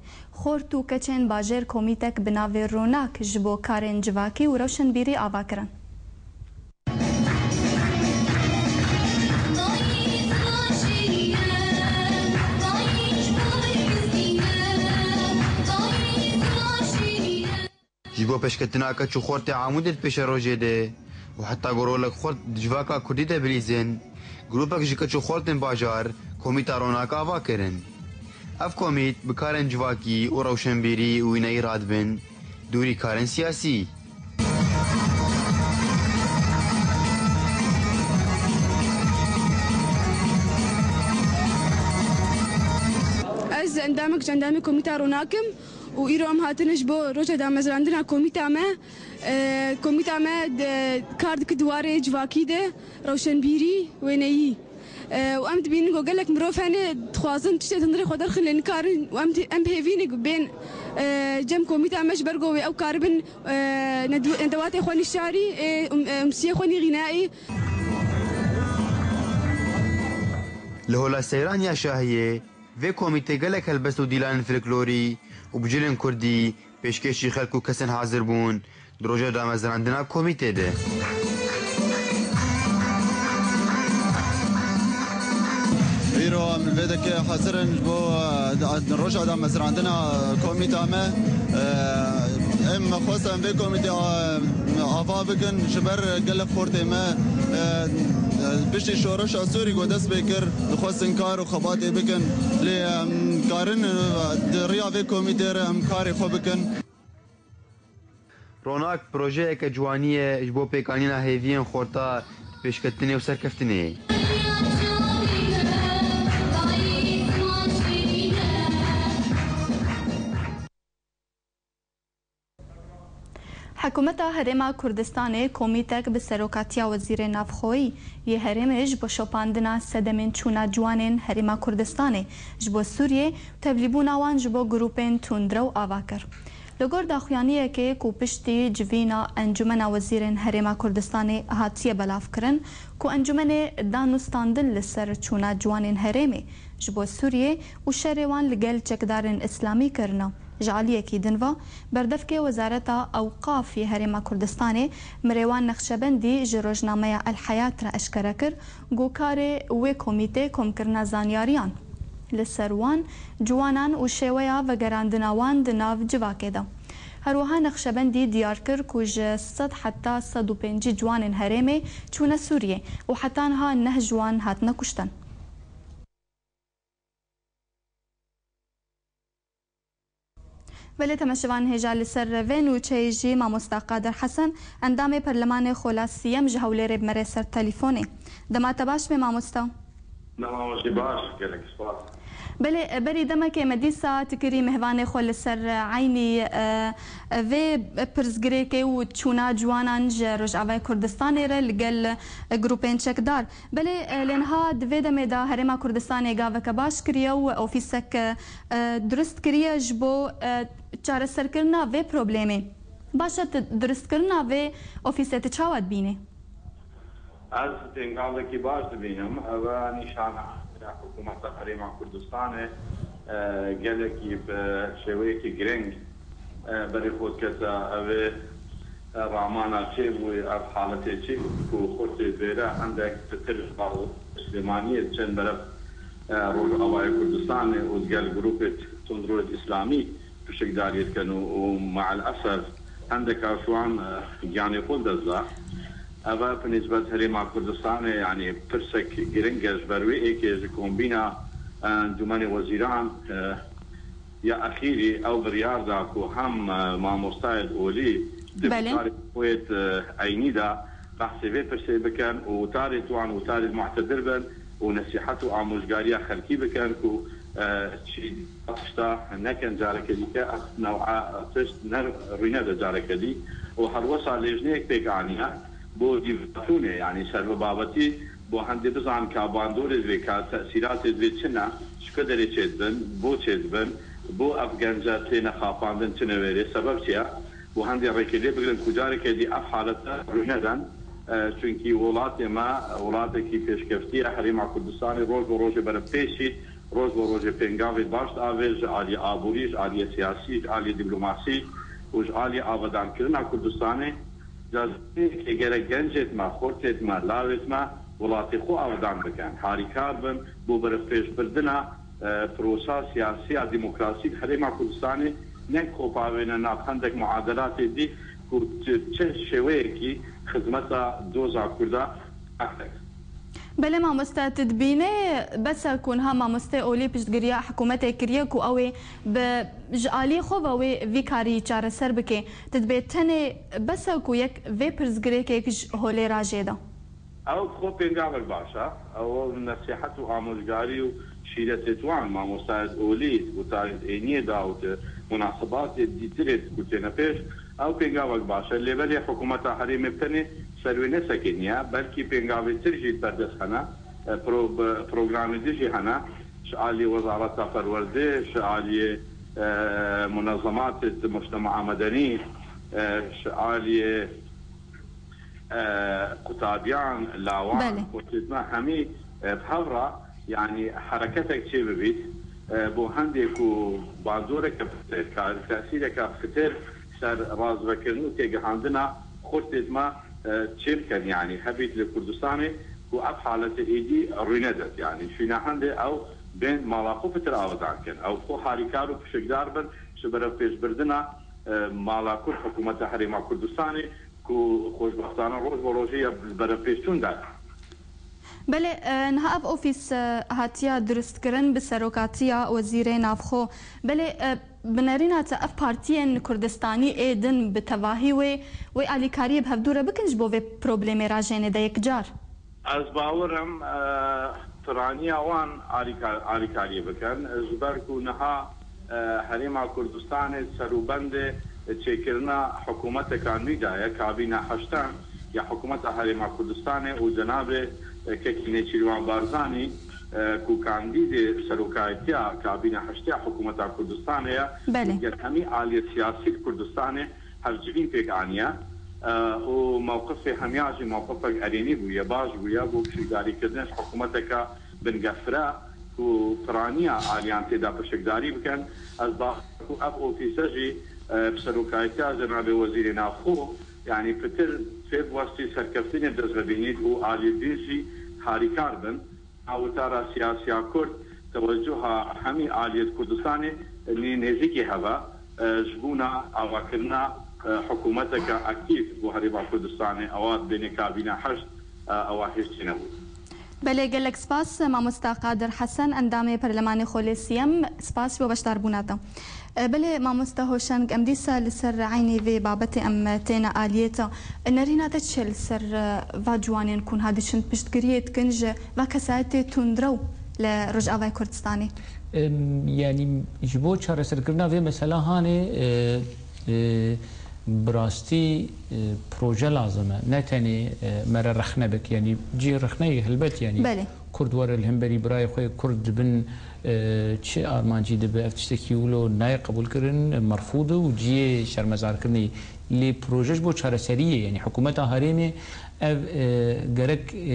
xort û keçên bajêr komîtek bi navê Ronak ji bo karên civakî û rewşenbîrî ava kirin. Ji bo pêşketina keç û xortê Amûdê di pêşerojê de û heta ku rolek xort di civaka kurdî de bilîzin, grûpek ji keç û xortên bajar Komîta Ronak ava kirin. Ev komît bi karên civakî û rewşenbîrî û wîneyî radibin dûrî karên siyasî. Ez endamek ji endamê Komîta Ronak im û îro em hatine ji bo roja damezrandina komîta me. E, komîta me de kar dike di warê civakî de, rewşenbîrî, wêneyî. E, û em dibînin ku gelek mirov hene dixwazin tiştê di hundirê xwe derxin lê nikarin û em, em bi hêvî ne ku bên, e, cem komîta me ji ber ku wê ew karibin, e, nedu-, nedewatê xwe nîşarî, ê, um, e, umsiyê xwe nî xînayî. Li Hola Seyran ya Şahiyê vê komîtê gelek helbest û dîlanên folklorî û bi cilên kurdî pêşkêşî xelk û kesên hazir bûn di roja damezrandina komîtê de. Îro em li vê dekê hazir in ji bo, e, da-, roja damezrandina komîta me. E, em xwestin vê komîtê, e, ava bikin ji ber gelek xortê me, e, piştî şoreşa Sûrî ku dest pê kir, dixwestin kar û xebatê bikin. Lê em karin, e, di riya vê komîtê re em karê xwe bikin. Ronak projeyeke ciwanî ye ji bo pêkanîna hêviyên xorta di pêşketinê û serkeftinê. Hikûmeta Herêma Kurdistanê komîtek bi serokatiya Wezîrê Navxweyî yê herêmê ji bo şopandina sedemên çûna ciwanên Herêma Kurdistanê ji bo Sûriyê û tevlîbûna wan ji bo grûpên tundrew ava kir. Li gor daxuyaniyekê ku piştî civîna Encûmena Wezîrên Herêma Kurdistanê hatiye belavkirin ku encûmenê danûstandin li ser çûna ciwanên herêmê ji bo Sûriyê û şerê wan li gel çekdarên îslamî kirine. Ji aliyekî din ve, berdevkê Wezareta Ewqaf yê Herêma Kurdistanê Mirêwan Nexşebendî ji rojnameya El Heyat re eşkere kir ku karê wê komîtê komkirina zanyariyan li ser wan ciwanan û şêweya vegerandina wan di nav civakê de. Her wiha Nexşebendî diyar kir ku ji sed heta sed û pêncî ciwanên herêmê çûne Sûriyê û heta niha neh ji wan hatine kuştin. Belê, temeşevan hêja li ser vê nûçeyê jî mamosta Qadir Hesen, endamê Perlemanê Xola Siyem ji Hewlêrê bi me re ser telîfonê. Dema te baş be mamosta. Dema we jî baş, gelek spas. Belê, berî demekê me dîsa tu kirî mehvanê xwe li ser eynî, e, vê pirsgirêkê û çûna ciwanan ji Rojavayê Kurdistanê re li gel grûpên çekdar. Belê, e, lê niha di vê demê de Herêma Kurdistanê gaveke baş kiriye û ofîsek, e, durist kiriye ji bo, e, çareserkirina vê problemê. Baş e, tu duristkirina vê ofîsê tu çawa dibînî? Ez pêngavekî baş dibînim. Ev e nîşana hikûmeta Herêma Kurdistanê, e, gelekî bi şêweyekî girîng, e, berê xwe dikete. Ev ê, e, ramana çêbûyî, ev haletê çêbû ku xortê vêre hindek pitir Silêmaniyê diçin berev, e, Rojavayê Kurdistanê û digel grûpê tundrewê îslamî pişikdariyê dikin û, û me'el esef hindek ji wan, e, giyanê xwe li dest da. Ev e bi nisbet Herêma Kurdistanê, yanî pirsek giring e ji ber wê êkê ji kombîna, e, Encûmenê Wezîran, e, ya exîrî ew biryar da ku hem, e, mamostayê olî Di Belê. Wtarê xwe yê, e, eynî de behsê vê pirsê bikin û wtarê wan wtarê muhtedir bin û nesîhet û amûjgariya xelkî bikin ku, e, çi tişta nekin careke dîke, ev new'a tişt ne rûyne de careke dî. Û herwesa lêjneyek pêk aniye bo dîvatûnê, yanî ser bi babetî, bo hendê bizan ka bandorê divê, ka tesîratê divê çi ne, ji ku derê çêdibin, bo çêdibin, bo ev gence têne xapandin, çi newêrê, sebeb çi ye? Bo hendê rêkê lê bigirin ku careke dî ev halete rû neden. E, çunkî welatê me welatekî pêşkeftî ye, Herêma Kurdistanê roj bo rojê berevpêşî, roj bo rojê pêngavê baş davê ji aliyê aborî, ji aliyê siyasî, ji aliyê dîplomasî û ji aliyê avedankirina Kurdistanê. Cazibê gerek gencêt me, xortêt me, lawêt me welatê xwe avedan bikin, harîkar bin bo berevpêşbirina, e, prosa siyasî ya demokrasî di Herêma Kurdistanê, ne xwe bavêne nav hindek muadelatê dî ku çi, çi şêweyekî xizmeta doza Kurda aktek. Belê mamoste, tu dibînî bes e ku niha mamosteyê olî piştgiriya hikûmetê kiriye ku ew ê bi, ji alî xwe ve wê vî karî çareser bike. Tu dibê tenê bes e ku yek vê pirsgirêkek ji holê re jê de? Ew xwe pêngavek baş e. Ew nesîhet û amûjgarî û şîretê wan mamostayê olî, wtarê êniyê de û di munasebatê dîtirê ku têne pêş, ew pêngavek baş e. Lê belê hikûmeta herêmê bi tenê ser wê nesekiniye, belkî pêngavê tir jî berdest hene, e, pro-, bi-, programê din jî hene, ji alî Wezareta Perwerdê, ji alî, e, munezematê di mujtema medenî, e, ji alî, e, qutabiyan, lawan, Belê. Xurtîtme hemî, e, bi hev re, yanî hereketek çê bibît, e, bo hendê ku bandoreke pitir, ka tesîreke pitir ser razvekirin û têgihandina xurtêt me, e, çê bikin, yanî hebît li Kurdistanê ku ev halete êdî rû nedet, yanî şûna hendê ew bên mala xwe pitir avedan kin, ew xwe harîkar û pişikdar bin ji berevpêşbirdina, e, mala Kurd, hikûmeta Herêma Kurdistanê ku xweşbextane roj bo rojê ya berevpêşçûn de. Belê, e, niha ev ofîs, e, hatiya dirustkirin bi serokatiya Wezîrê Navxwe. Belê, e, bi nerîna te ev partiyên Kurdistanî ê din bi tevahî wê, wê alîkariyê bi hevdû re bikin ji bo vê problemê re jênê de yekcar? Ez bawer im, e, piraniya wan alîka-, alîkariyê bikin. Ji ber ku niha e, Herêma Kurdistanê serûbendê çêkirina hikûmeteka nû de ye, kabîna heştan ya hikûmeta Herêma Kurdistanê û cenabê, e, Kekî Nêçîrvan Barzanî, e, ku kandîdê serokayetiya kabîna heştê ya hikûmeta Kurdistanê ye, Belê. Gel hemî aliyê siyasî li Kurdistanê hevcivîn pêk aniye, e, û mewqifê hemiya jî mewqifek erênî bûye, baş bûye bo pişikdarîkirina ji hikûmeteke bingehfire ku piraniya aliyan tê de pişikdarî bikin. Ez bawer ku ev ofîse jî, e, bi serokayetiya cenabê Wezîrê Navxwe, yanî pitir fê bi westî serkeftinê bi dest ve bînît û aliyê din jî harîkar bin. A witara siyasiya Kurd, tewecuha hemî aliyê Kurdistanê nê-, nêzîkî heve, e, ji bona avakirina, e, hikûmeteke aktîf bo Herêma Kurdistanê, ewa bêne kabîna heşt, e, ewa hêj çênebû. Belê, gelek spas, mamosta Qadir Hesen, endamê Perlemanê Xolê Siyem. Spas ji bo beşdarbûna te. E, belê, mamosta Hoşeng, em dîsa li ser eynî vê babetê em têne aliyê te. E, nerîna te çi ye li ser, e, va ciwanên ku niha diçin piştgiriyê dikin ji va kesayetê tundrew li Rojavayê Kurdistanê? Em, yanî ji bo çareserkirina vê mesela hanê, e, e, bi rastî, e, proje lazim e. Ne tenê, e, me re rexne bik, yanî cihê rexneyê helbet, yanî Belê. Kurd were li hemberî birayê xwe yê Kurd dibin, e, çi armancî dibe, ev tiştekî wilo nayê qebûlkirin, merfûd e û cihê şermezarkirinê. Lê proje ji bo çareseriyê, yanî hikûmeta herêmê ev, e, gerek, e,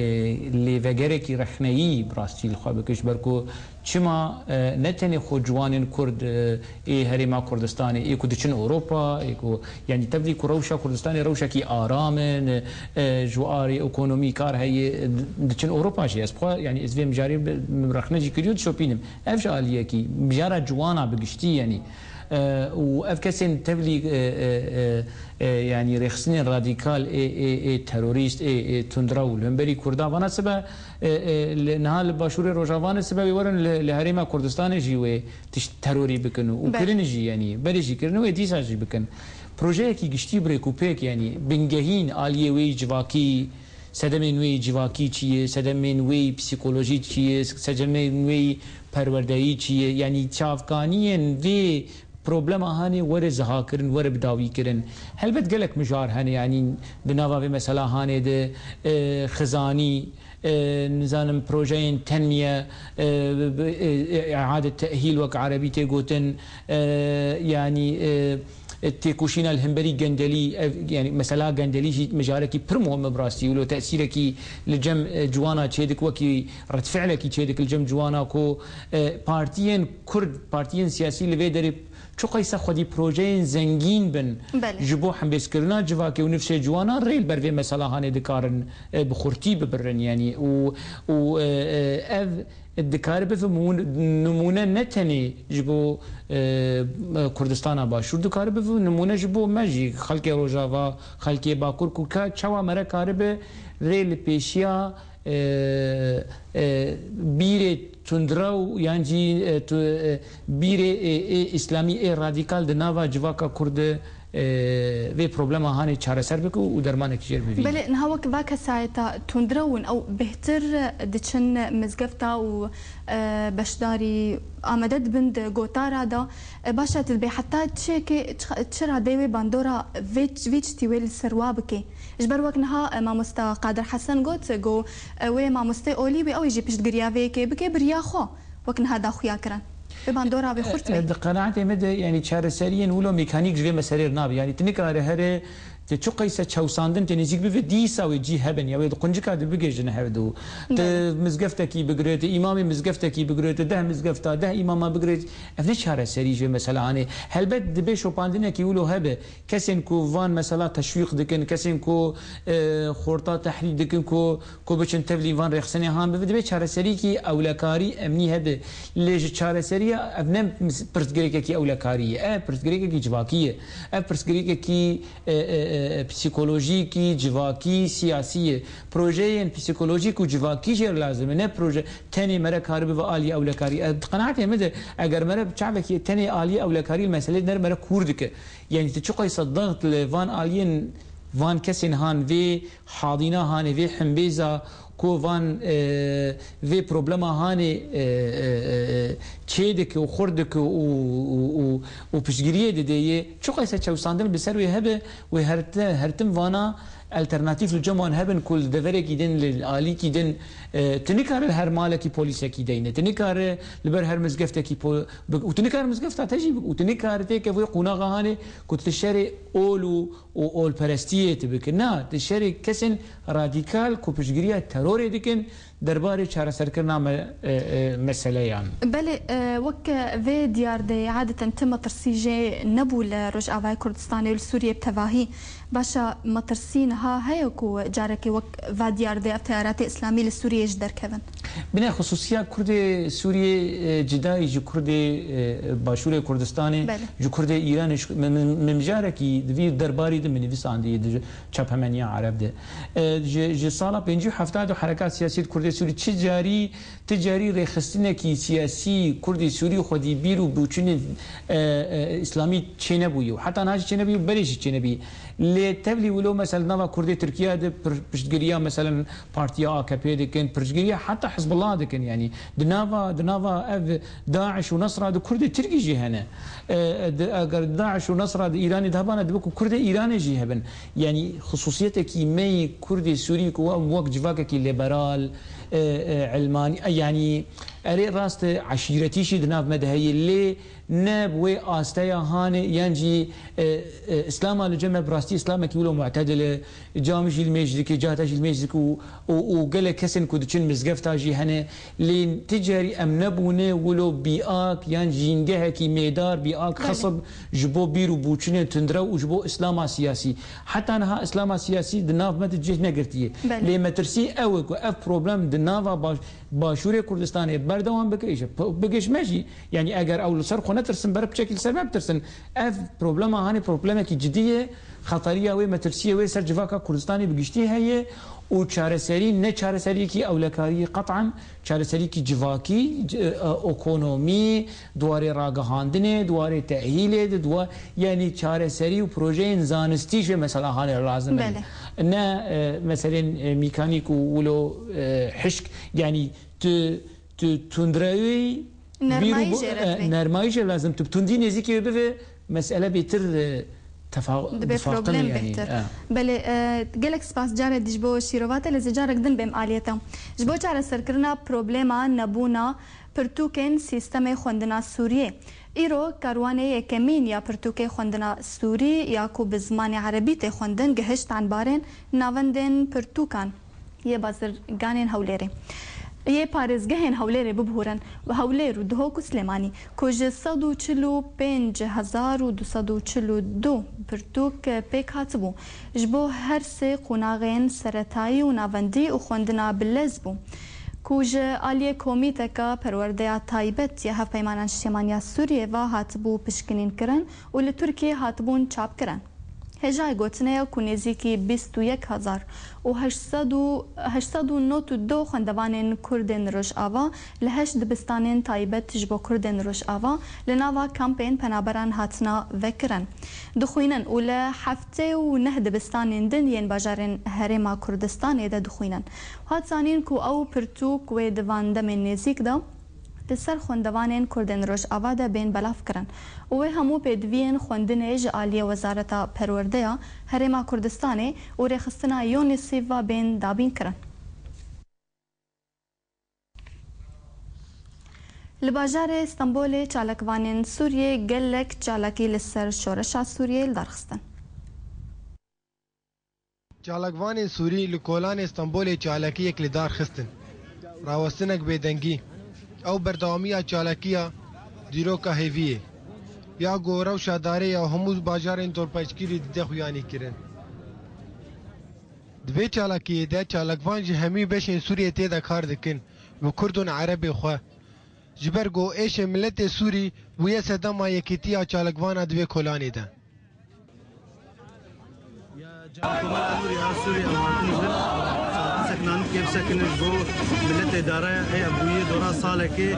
lêvegerekî rexneyî bi rastî li xwe bike, ji ber ku çima, e, ne tenê xwe ciwanên Kurd, e, ê Herêma Kurdistanê, ê ku diçin Ewropa, ê ku, yanî tevlî ku rewşa Kurdistanê rewşekî aram in, e, ji warê ekonomî kar heye, di-, diçin Ewropa jî. Ez xwe, yanî ez vê mijarê bi, bi rexne jî kiriyo, dişopînim. Ev ji aliyekî mijara ciwana bi giştî, yanî, e, û ev kesên tevlî, e, e, e, e, yanî rêxistinên radîkal ê, ê, ê terorîst, ê, ê tundrew li hemberî Kurdan vana sibe, e, e, li, niha li Başûrê Rojavanê sibe wê werin li, li Herêma Kurdistanê jî wê tişt terorî bikin û, û Belê. Kirin jî, yanî berê jî kirin û ê dîsa jî bikin. Projeyekî giştî bi rêk û pêk, yanî bingehîn aliyê wê yî civakî, sedemên wê yî civakî çi ye, sedemên wê yî psîkolojî çi ye, sedemên wê yî perwerdeyî çi ye, yanî çavkaniyên vê problema hanê were zihakirin, were bidawîkirin. Helbet gelek mijar hene, yanî di nava vê mesela hanê de, e, xizanî, e, nizanim projeyên tenmiye, e, bi, e, e, i'ade tehîl wek erebî tê gotin, e, yanî, e, e, têkoşîna li hemberî gendelî, ev, yanî mesela gendelî jî mijarekî pir muhim e bi rastî, wilo tesîrekî li cem, e, ciwana çêdik, wekî redfi'lekî çêdik li cem ciwana ku, e, partiyên Kurd, partiyên siyasî li vê derê çiqaysa xwedî projeyên zengîn bin Belê. ji bo hembêzkirina civakê û nifşê ciwanan rê li ber vê mesela hanê dikarin, e, bi xurtî bibirin, yanî û, û, e, e, ev dikare bibe mûn-, nimûne ne tenê ji bo, e, Kurdistana Başûr, dikare bibe nimûne ji bo me jî, xelkê Rojava, xelkê Bakur, ku ka çawa mere karibe rê li pêşiya, e, e, bîrê tundrew yan jî, e, tu, e, bîrê, e, ê îslamî, ê radîkal di nava civaka Kurd de, e, vê problema hanê çareser bike û dermanekî jê re bibîne. Belê, niha wek va kesayeta tundrew in, ew bêhtir diçin mizgefta û, e, beşdarî amade dibin di gotara de. E, baş e, tu dibê heta çi yekê, çi, çi radeyê wê bandora vê, vê tiştî wê li ser wa bike? Ji ber wek niha, e, mamosta Qadir Hesen got, got, e, wê mamostê olî wê, ew ê jî piştgiriya vê yekê bike bi riya xwe, wek niha daxuya kirin. Wê bandora wê xurt E, be. Di qenaetê me de, yanî çareseriyên wilo mekanîk ji vê meselê re nabe. Yanî tu nikare here, tu çiqayse çewsandin tê nêzîk bibe, dîsa wê cî hebin. Ya wê di quncika de bigihîjin hev du. Tu Belê. mizgeftekî bigire, tu îmamê mizgeftekî bigire, tu deh mizgefta, deh îmama bigire. Ev ne çareserî ji vê mesela hanê. Helbet dibê şopandinekî wilo hebe. Kesên ku van mesela teşwîq dikin, kesên ku, e, xorta tehrîk dikin ku, ku biçin tevlî van rêxistinê han bibe, divê çareserîkî ewlekarî emnî hebe. Lê ji çareseriya ev ne pirsgirêkekî ewlekarî ye. Ev pirsgirêkekî civakî ye. Ev pirsgirêkekî, e, e, e, psîkolojîkî, civakî, siyasî ye. Projeyên psîkolojîk û civakî jê re lazim e. Ne proje tenê mere karibe ve aliyê ewlekarî. E, di qenaetê min de eger mere bi çavekî tenê aliyê ewlekarî li meselê diner mere kûr dike. Yanî tu çiqaysa daxt li van aliyên, van kesên han, vê hadîna hanê, vê himbêza ku van, e, vê problema hanê, e, e, e, çê dike û xurt dike û, û, û, û piştgiriyê dide yê, çiqaysa çewsandin bi ser wê hebe, wê her ti-, her tim vana alternatîf li cem wan hebin ku li deverekî din, li alîkî din, e, tu nikare li her malekî polîsekî deyne, tu nikare li ber her mizgeftekî po-, bi-, û tu nikare mizgefta te jî bi-, û tu nikare têke vê qonaxa hanê ku tu şerê ol û, û olperestiyê tu bike. Na, tu şerê kesên radîkal ku piştgiriya terorê dikin, derbarê çareserkirina me-, e, e, meseleyan. Belê, e, wek vê diyar de adeten ti metirsî jê nebû li Rojavayê Kurdistanê û li Sûriyê bi tevahî. Baş e, metirsî niha heye ku carekê wek va diyar de ev teyaratê îslamî li Sûriyê jî derkevin? Bine, xisûsiya Kurdê Sûriyê, e, cida yî ji Kurdê, e, Başûrê Kurdistanê, Belê. ji Kurdê Îranê, ji, min, min, min mijarekî di vî derbarî de min nivîsandiye di çaphemeniya Ereb de. E, ji, ji sala pêncî û hefta de herekat siyasî di Kurdê Sûrî çi carî, ti carî rêxistinekî siyasî Kurdê Sûrî xwedî bîr û bûçinên, e, e, îslamî çênebûye û heta niha jî çênebûye û berê jî çênebûye. Lê tevlî wilo mesela nava Kurdê Tirkiye de pir-, piştgiriya mesela partiya A K P dikin, piştgiriya heta Hizbullah dikin. Yanî di nava, di nava ev DAIŞ û Nesra de Kurdê Tirkî jî hene. E, e, di, eger DAIŞ û Nesra di Îranê de hebana, dibe ku Kurdê Îranê jî hebin. Yanî xisûsiyetekî me yî Kurdê Sûrî ku em wek civakekî liberal, e, e, ilmanî, e, yanî erê rast e, eşîretî jî di nav me de heye, lê ne bi wê asteya hanê, yan jî, e, e, Îslama li cem me bi rastî Îslamekî wilo mu'tedil e, cam jî li mêj dike, cihata jî li mêj dike û, û, û gelek kesên ku diçin mizgefta jî hene. Lê ti carî em nebûne wilo bîak yan jîngehekî mêdar, bîak Belê. xesib ji bo bîr û bûçinên tundrew û ji bo Îslama siyasî. Heta niha Îslama siyasî di nav me de cih negirtiye. Belê. Lê metirsî ew e ku ev problem di nava baş-, Başûrê Kurdistanê, Berdewam bike, îşte, p-, bigihîşme jî, yanî eger ew li ser xwe netirsin, bere piçekî li ser me bitirsin. Ev problema hanê problemekî cidî ye, xetariya wê, metirsiyê wê ser civaka Kurdistanê bi giştî heye û çareserî ne çareseriyekî ewlekariyê qet'an, çareseriyekî civakî, c-, e, ekonomî, di warê ragihandinê, di warê tehîlê de, di wa-, yanî çareserî û projeyên zanistî jî mesela hanê lazim in. Belê. Ne, e, meselên, e, mîkanîk û wilo, e, hişk, yanî tu, tu tundrewî Nermayî bîr û jê re e, divê. Nermayî jê lazim. Tu bi tundî nêzîkî wê bivê, mesele bêtir, e, tefa-, Dibe difaqtin problem yanî, bêhtir. E. Belê, e, gelek spas carê dî ji bo şîrova te, lê zê carek din bêm aliyê te. Ji bo çareserkirina problema nebûna pirtûkên sîstemê xwendina Sûriyê. Îro karwanê yekemîn ya pirtûkê xwendina Sûrî ya ku bi zimanê erebî tê xwendin gihişt enbarên navendên pirtûkan yê bazirganên Hewlêrê, yê parêzgehên Hewlêrê bibûrin, Hewlêr û Duhok û Silêmanî, ku ji sed û çil û pênc hezar û du sed û çil û du pirtûk pêk hatibû. Ji bo her sê qonaxên seretayî û navendî û xwendina bi lez bû, ku ji aliyê Komîteka Perwerdeya Taybet ya Hevpeymanan Niştîmaniya Sûriyê ve hatibû pişkinînkirin û li Tirkiyê hatibûn çapkirin. Hêjayê gotinê ye ku nêzîkî bîst û yek hezar û heşt sed û, heşt sed û nod û du xwendevanên Kurdên Rojava li heşt dibistanên taybet ji bo Kurdên Rojava li nava kampên penaberan hatina vekirin dixwînin û li heftê û neh dibistanên din yên bajarên Herêma Kurdistanê de dixwînin. Hat zanîn ku ew pirtûk wê di van demên nêzîk de li ser xwendevanên Kurdên Rojava de bên belav kirin û wê hemû pêdiviyên xwendinê ji aliyê Wezareta Perwerdeya Herêma Kurdistanê û Rêxistina UNICEF ve bên dabîn kirin. Li bajarê Stenbolê çalakvanên Sûriyê gelek çalakî li ser şoreşa Sûriyê li dar xistin. Çalakvanên Sûrî li kolanê Stenbolê çalakiyek li dar xistin. Rawestinek bêdengî. Ew berdewamiya çalakiya dîroka hêviyê ya ku rewşa darê ya hemû bajarên dorpêçkirî dide xuyanî kirin. Di vê çalakiyê de çalakvan ji hemî beşên Sûriyê tê de kar dikin, bi Kurd û Erebê xwe. Ji ber ku êşê miletê Sûrî bûye sedema yekîtiya çalakvana di vê kolanê de. Komara Nûrî a Sûrî em hatin vir. Saqasek nanûkê bisekinin ji bo miletê daraya ê bûyî dora salekê,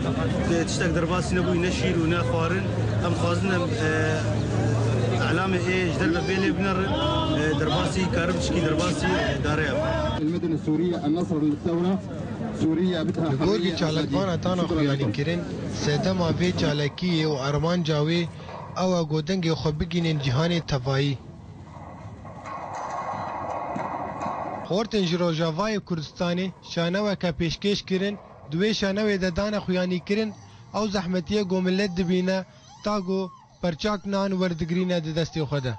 e, tiştek derbasî nebûyî, ne şîr û ne xwarin. Em dixwazin em, e, elamê ê ji derve bê lê binerin, e, derbasî karin tişkî derbasî, e, daraya. المدن السورية النصر للثورة سوريا بدها Li gor حرية çalakvana tana xuyanî kirin, sedema vê çalakiyê û armanca wê ew e ku dengê xwe bigihînin cîhanê tevayî. Xortên ji Rojavayê Kurdistanê şaneweke pêşkêş kirin, di wê şanewê de dane xuyanîkirin ew zehmetiyê ku milet dibîne ta ku perçak nan werdigrîne di destê xwe de.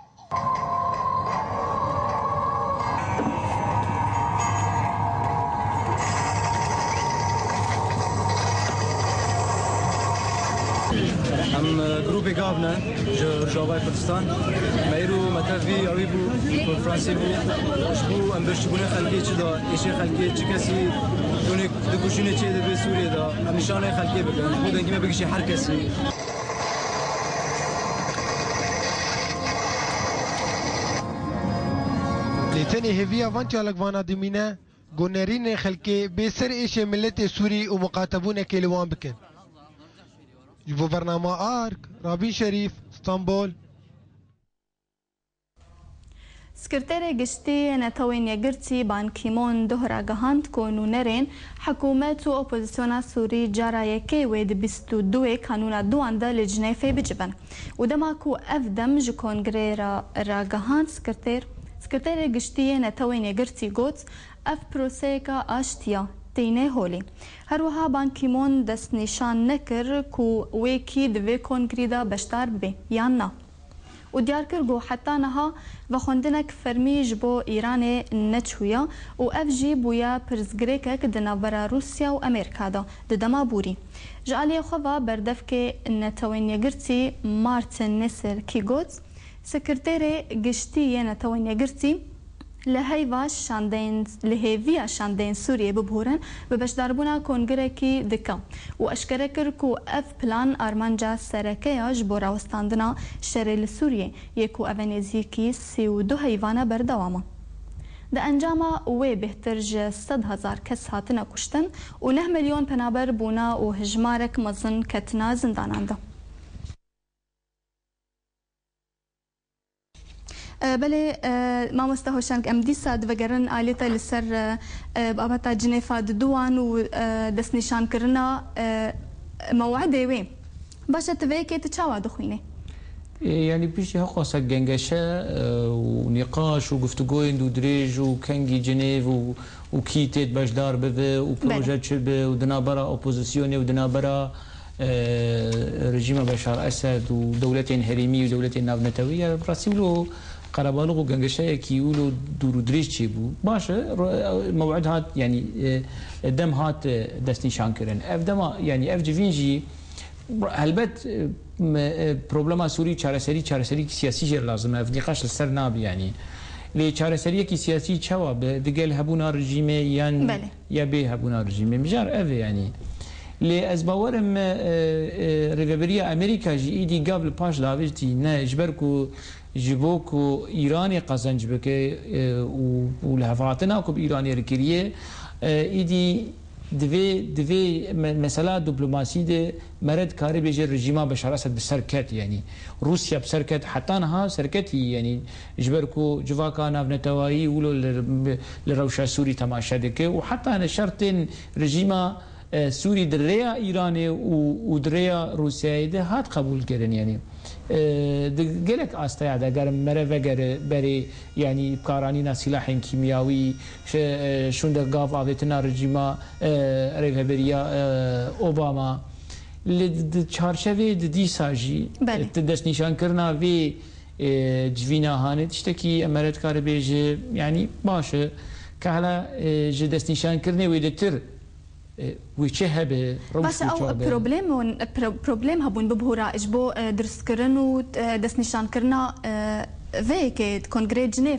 Em, e, grûpê gav ne ji Rojavayê Kurdistan. Me îro me tev vî ewî bû, konferansê bû. Ji bo em birçîbûnê xelkê çi da, êşê xelkê çi kesî, donek dikujînê çê dibe Sûriyê de. Em nîşanê xelkê bikin. Ji bo dengî me bigihîşe her kesî. Lê tenê hêviya van çalakvana dimîne, ku nerînên xelkê bê ser êşê miletê Sûrî û miqatebûnekê li wan bikin. Ji bo bernama Ark, Rabîn Şerîf, Stenbol. Sekreterê Giştî yê Netewên Yekgirtî Ban Ki-moon duh ragihand ku nûnerên hikûmet û opozisyona Sûrî cara yekê wê di bîst û duê Kanûna duan de li Cineyfê bicivin û dema ku ev dem ji Kongreyê re ragihand, Sekreter, Sekreterê Giştî yê Netewên Yekgirtî got, ev proseyeka aştî ya, tîne holê. Her wiha Ban Ki-moon destnîşan nekir ku wê kî di vê kongrî de beşdar bibe yan na. Û diyar kir ku heta niha vexwendinek fermî ji bo Îranê neçûye û ev jî bûye pirsgirêkek di navbera Rûsya û Amerîka de di dema borî. Ji aliyê xwe ve berdevkê Netewên Yekgirtî Martin Neserkî got, Sekreterê Giştî yê Netewên Yekgirtî Li heyva şandeyên, li hêviya şandeyên Sûriyê bibûrin, bi beşdarbûna kongirekî dike û eşkere kir ku ev plan armanca sereke ya ji bo rawestandina şerê li Sûriyê yê ku ev e nêzîkî sî û du heyvana berdewam e. Di encama wê bêhtir ji sed hezar kes hatine kuştin û neh milyon penaber bûne û hejmarek mezin ketine zindanan de. E, belê, e, mamoste Hoşeng, em dîsa divegerin alî te li ser, e, e, babeta Cinêfa diduwan û, e, destnîşankirina, e, mewidê wê. Baş e, tu vê yekê tu çawa dixwînî? E, yanî piştî heqasa gengeşe, e, û nîqaş û guftûgoyên dûdirêj û kengî Cinêv û, û kî têt beşdar bibe û Belê. proje çi be û di navbera opozisyonê û di navbera e, rejîma Beşar Esed û dewletên herêmî û dewletên navnetewî ya rastî wilo qerebalix û gengeşeyekî wilo dûr û dirêj çêbû. Baş e, ro-, mew'id hat, yanî, e, dem hat, e, destnîşankirin. Ev dema, yanî ev civîn jî helbet, e, me, e, problema Sûrî çareserî, çareserî siyasî jê lazim e. Ev nîqaş li ser nabe, yanî. Lê çareseriyekî siyasî çawa be? Digel hebûna rejîmê yan Belê. ya bê hebûna rejîmê. Mijar ev e, yanî. Lê ez bawer im, e, e, rêveberiya Amerîka jî îdî gav li paş davêtî ne, ji ber ku ji bo ku Îranê qezenc bike, e, û, û lihevhatina ku bi Îranê re kiriye, e, îdî divê, divê me-, mesela diplomasî de mere dikare bêje rejîma Beşar Esed bi ser ket, yanî Rûsya bi ser ket, heta niha serketî, yanî ji ber ku civaka navnetewayî wilo li, li rewşa Sûrî temaşe dike û heta ne şertên rejîma, e, Sûrî di rêya Îranê û, û di rêya Rûsyayê de hat qebûlkirin, yanî, e, di gelek asteya de ger mere vegere berê, yanî karanîna sîlahên kîmyawî, şe-, e, şûnde gav avêtina rejîma, e, rêveberiya, e, Obama. Li di çarçevê di dîsa jî, Belê. e, di destnîşankirina vê, e, civîna hanê tiştekî em mere dikare bêje, yanî baş e, ke hela, e, ji destnîşankirinê wêdetir, e, wê çi hebe, rewş Baş e, wê ew çawa be? problem hûn, pro-, problem hebûn bibûra ji bo, e, dirustkirin û, e, destnîşankirina, e, vê yekê Kongrê Cinêv.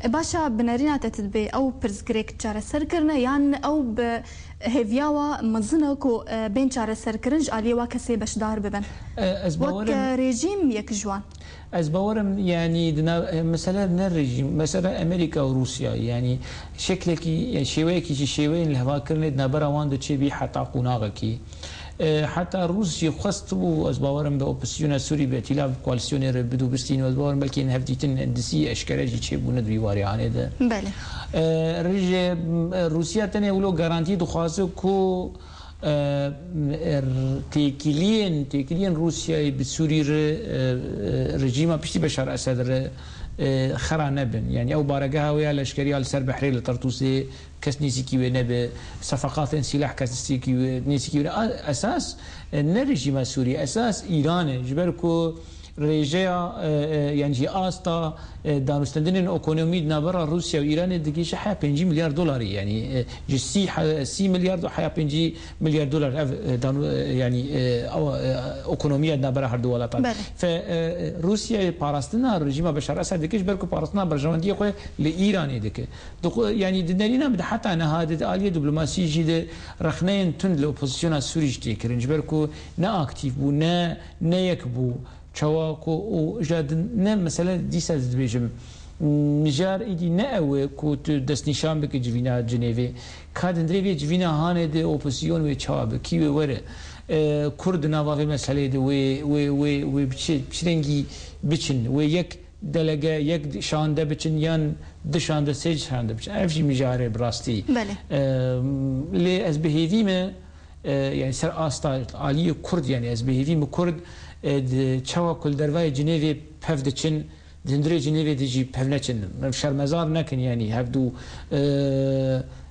E, baş e, bi nerîna te tu dibê ew pirsgirêk çareser kirine yan ew bi hêviya wa mezin e ku, e, bên çareserkirin ji aliyê wa kesê beşdar bibin? E, ez Wek, bawer im e, rejîm yek ji wan. Ez bawer im, yanî di nav, e, mesele ne rejîm, mesele Amerîka û Rûsya, yanî şeklekî, e, şêweyekî ji şêweyên lihevhakirinê di navbera wan de çêbî heta qonaxekî. E, heta Rûs jî xwest bû, ez bawer im bi opozisyona Sûrî bi îtîlaf bi koalîsyonê re bidû bistîn û ez bawer im belkî hevdîtin endisî eşkere jî çêbûne di vî warê hanê de. Belê. E, rije, e, Rûsya tenê wilo garantî dixwaze ku, e, e, têkiliyên, têkiliyên Rûsyayê bi Sûrî re, e, e, rejîma piştî Beşar Esed re, e, xera nebin. Yanî ew baregeha wê ya leşkerî ya li ser behrê li Tertûsê kes nêzîkî wê nebe, sefeqatên sîleh kes nêzîkî wê, nêzîkî wê ne. A-, esas, e, ne rejîma Sûrî, esas Îran e. Ji ber ku rêjeya, e, e, yan jî asta, e, danûstendinên ekonomî di navbera Rûsya û Îranê digihîje heya pêncî milyar dolarî, yanî, e, ji sî he-, sî milyar do-, heya pêncî milyar dolar ev, e, danû-, e, yanî, e, ew, e, ekonomiya di navbera her du welatan. Belê. Fe, e, e, Rûsyayê parastina rejîma Beşar Esed dike, ji ber ku parastina berjewendiyê xwe li Îranê dike. Di xwe, yanî di nerîna min de heta niha de di aliyê diplomasî jî de rexneyên tund li opozisyona Sûrî jî tê kirin. Ji ber ku ne aktîf bû, ne, ne yek bû. Çawa ku û ja din ne mesele dîsa ez dibêjim. Mijar îdî ne ew e ku tu destnîşan bike civîna Cinêvê. Ka di hundirê vê civîna hanê de opozisyon wê çawa be, kî wê were? E, Kurd di nava vê meseleyê de wê, wê, wê, wê bi çi, bi çi rengî biçin? Wê yek delege, yek şande biçin yan du şande, sê şande biçin? Ev jî mijarê bi rastî. Belê. E, lê ez bi hêvî me, e, yani ser asta aliyê Kurd, yani ez bi hêvî me Kurd, e, di çawa ku li dervayê Cinêvê pev diçin, di hundirê Cinêvê de jî pev neçin. Em şermezar nekin, yani hevdu, e,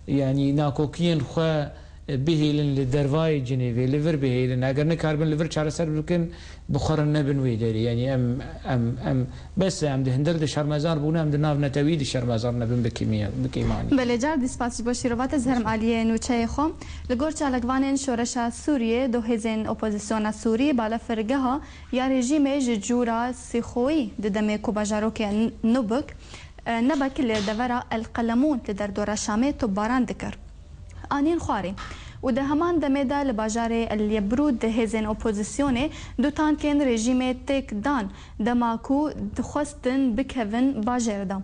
yani nakokiyên xwe, e, bihêlin li dervayê Cinêvê, li vir bihêlin. Eger nikaribin li vir çareser bikin, bi xwe re nebin wê derê. Yani em, em, em, bes e, em di hundir de şermezar bûne, em di nav netewî de şermezar nebin bi kêmiya-, bi kêmanî. Belê, car dî spas ji bo şîrova te, ez herim aliyê nûçeyê xwe. Li gor çalakvanên şoreşa Sûriyê, du hêzên opozisyona Sûrî, balafirgeha ya rejîmê ji cûra sîxoyî di demê ku bajarokê N-, Nubik, Nebek li devera El Qelemûn li derdora Şamê topbaran dikir. Anîn xwarê. Û di heman demê de li bajarê El Yebrûd hêzên opozîsyonê du tankên rejîmê têk dan, dema ku dixwestin bikevin bajêr de.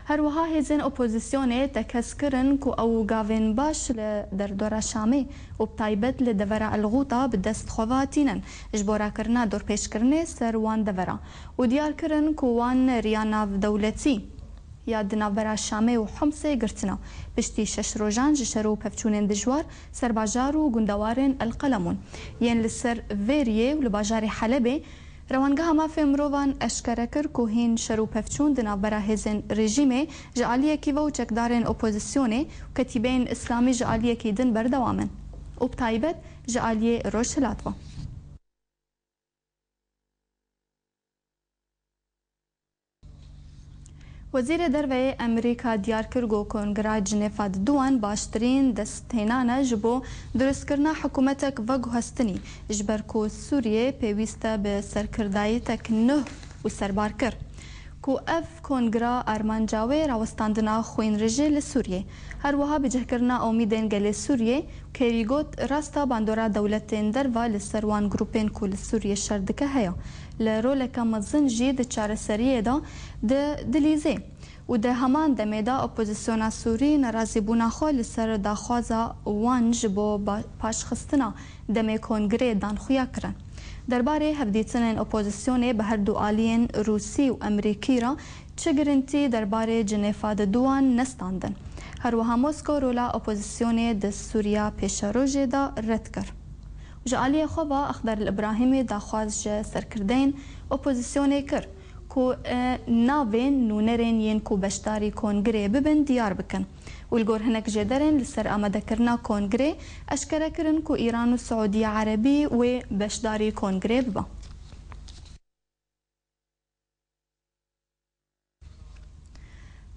Her wiha hêzên opozîsyonê tekez kirin ku ew gavên baş li derdora Şamê û bi taybet li devera El Xûta bi dest xwe ve tînin ji bo rakirina dorpêçkirinê ser wan devera û diyar kirin ku wan riya navdewletî ya di navbera Şamê û Homsê girtina. Piştî şeş rojan ji şer û pevçûnên dijwar ser bajar û gundewarên El Qelemûn yên li ser vê riyê û li bajarê Helebê, Rewangeha Mafê Mirovan eşkere kir ku hîn şer û pevçûn di navbera hêzên rejîmê ji aliyekî ve û çekdarên opozîsyonê û Ketîbeyên Îslamî ji aliyekî din berdewam in û bi taybet ji aliyê Rojhilat ve. Wezîrê Derve yê Amerîka diyar kir ku Kongra Cinêfa di duwan baştirîn desthênan e ji bo dirustkirina hikûmetek veguhestinî, ji ber ku Sûriyê pêwîst e bi serkirdayîtek nuh û serbarkir, ku ev kongra armanca wê rawestandina xwînrijê li Sûriyê, her wiha bicihkirina omîdên gelê Sûriyê, Kerî got, rasta bandora dewletên derve li ser wan grûpên ku li Sûriyê şer dike heye. Li roleke mezin jî di çareseriyê de di dilîzê û di heman demê de opozîsyona Sûrî nerazîbûna xwe li ser daxwaza wan ji bo ba-, paşxistina demê kongrê dan xuya kirin. Derbarê hevdîtinên opozîsyonê bi her du aliyên Rûsî û Emerîkî re çi girintî derbarê Cinêfa di duwan nestandin. Her wiha Moskow rola opozîsyonê di Sûriya pêşerojê de red kir. Ji aliyê xwe ve Exder El Îbrahîmî daxwaz ji serkirdeyên opozîsyonê kir ku, e, navên nûnerên yên ku beşdarî kongrê bibin diyar bikin û li gor hinek jêderên li ser amadekirina kongrê eşkere kirin ku Îran û Siûdiya Erebî wê beşdarî kongrê bibe.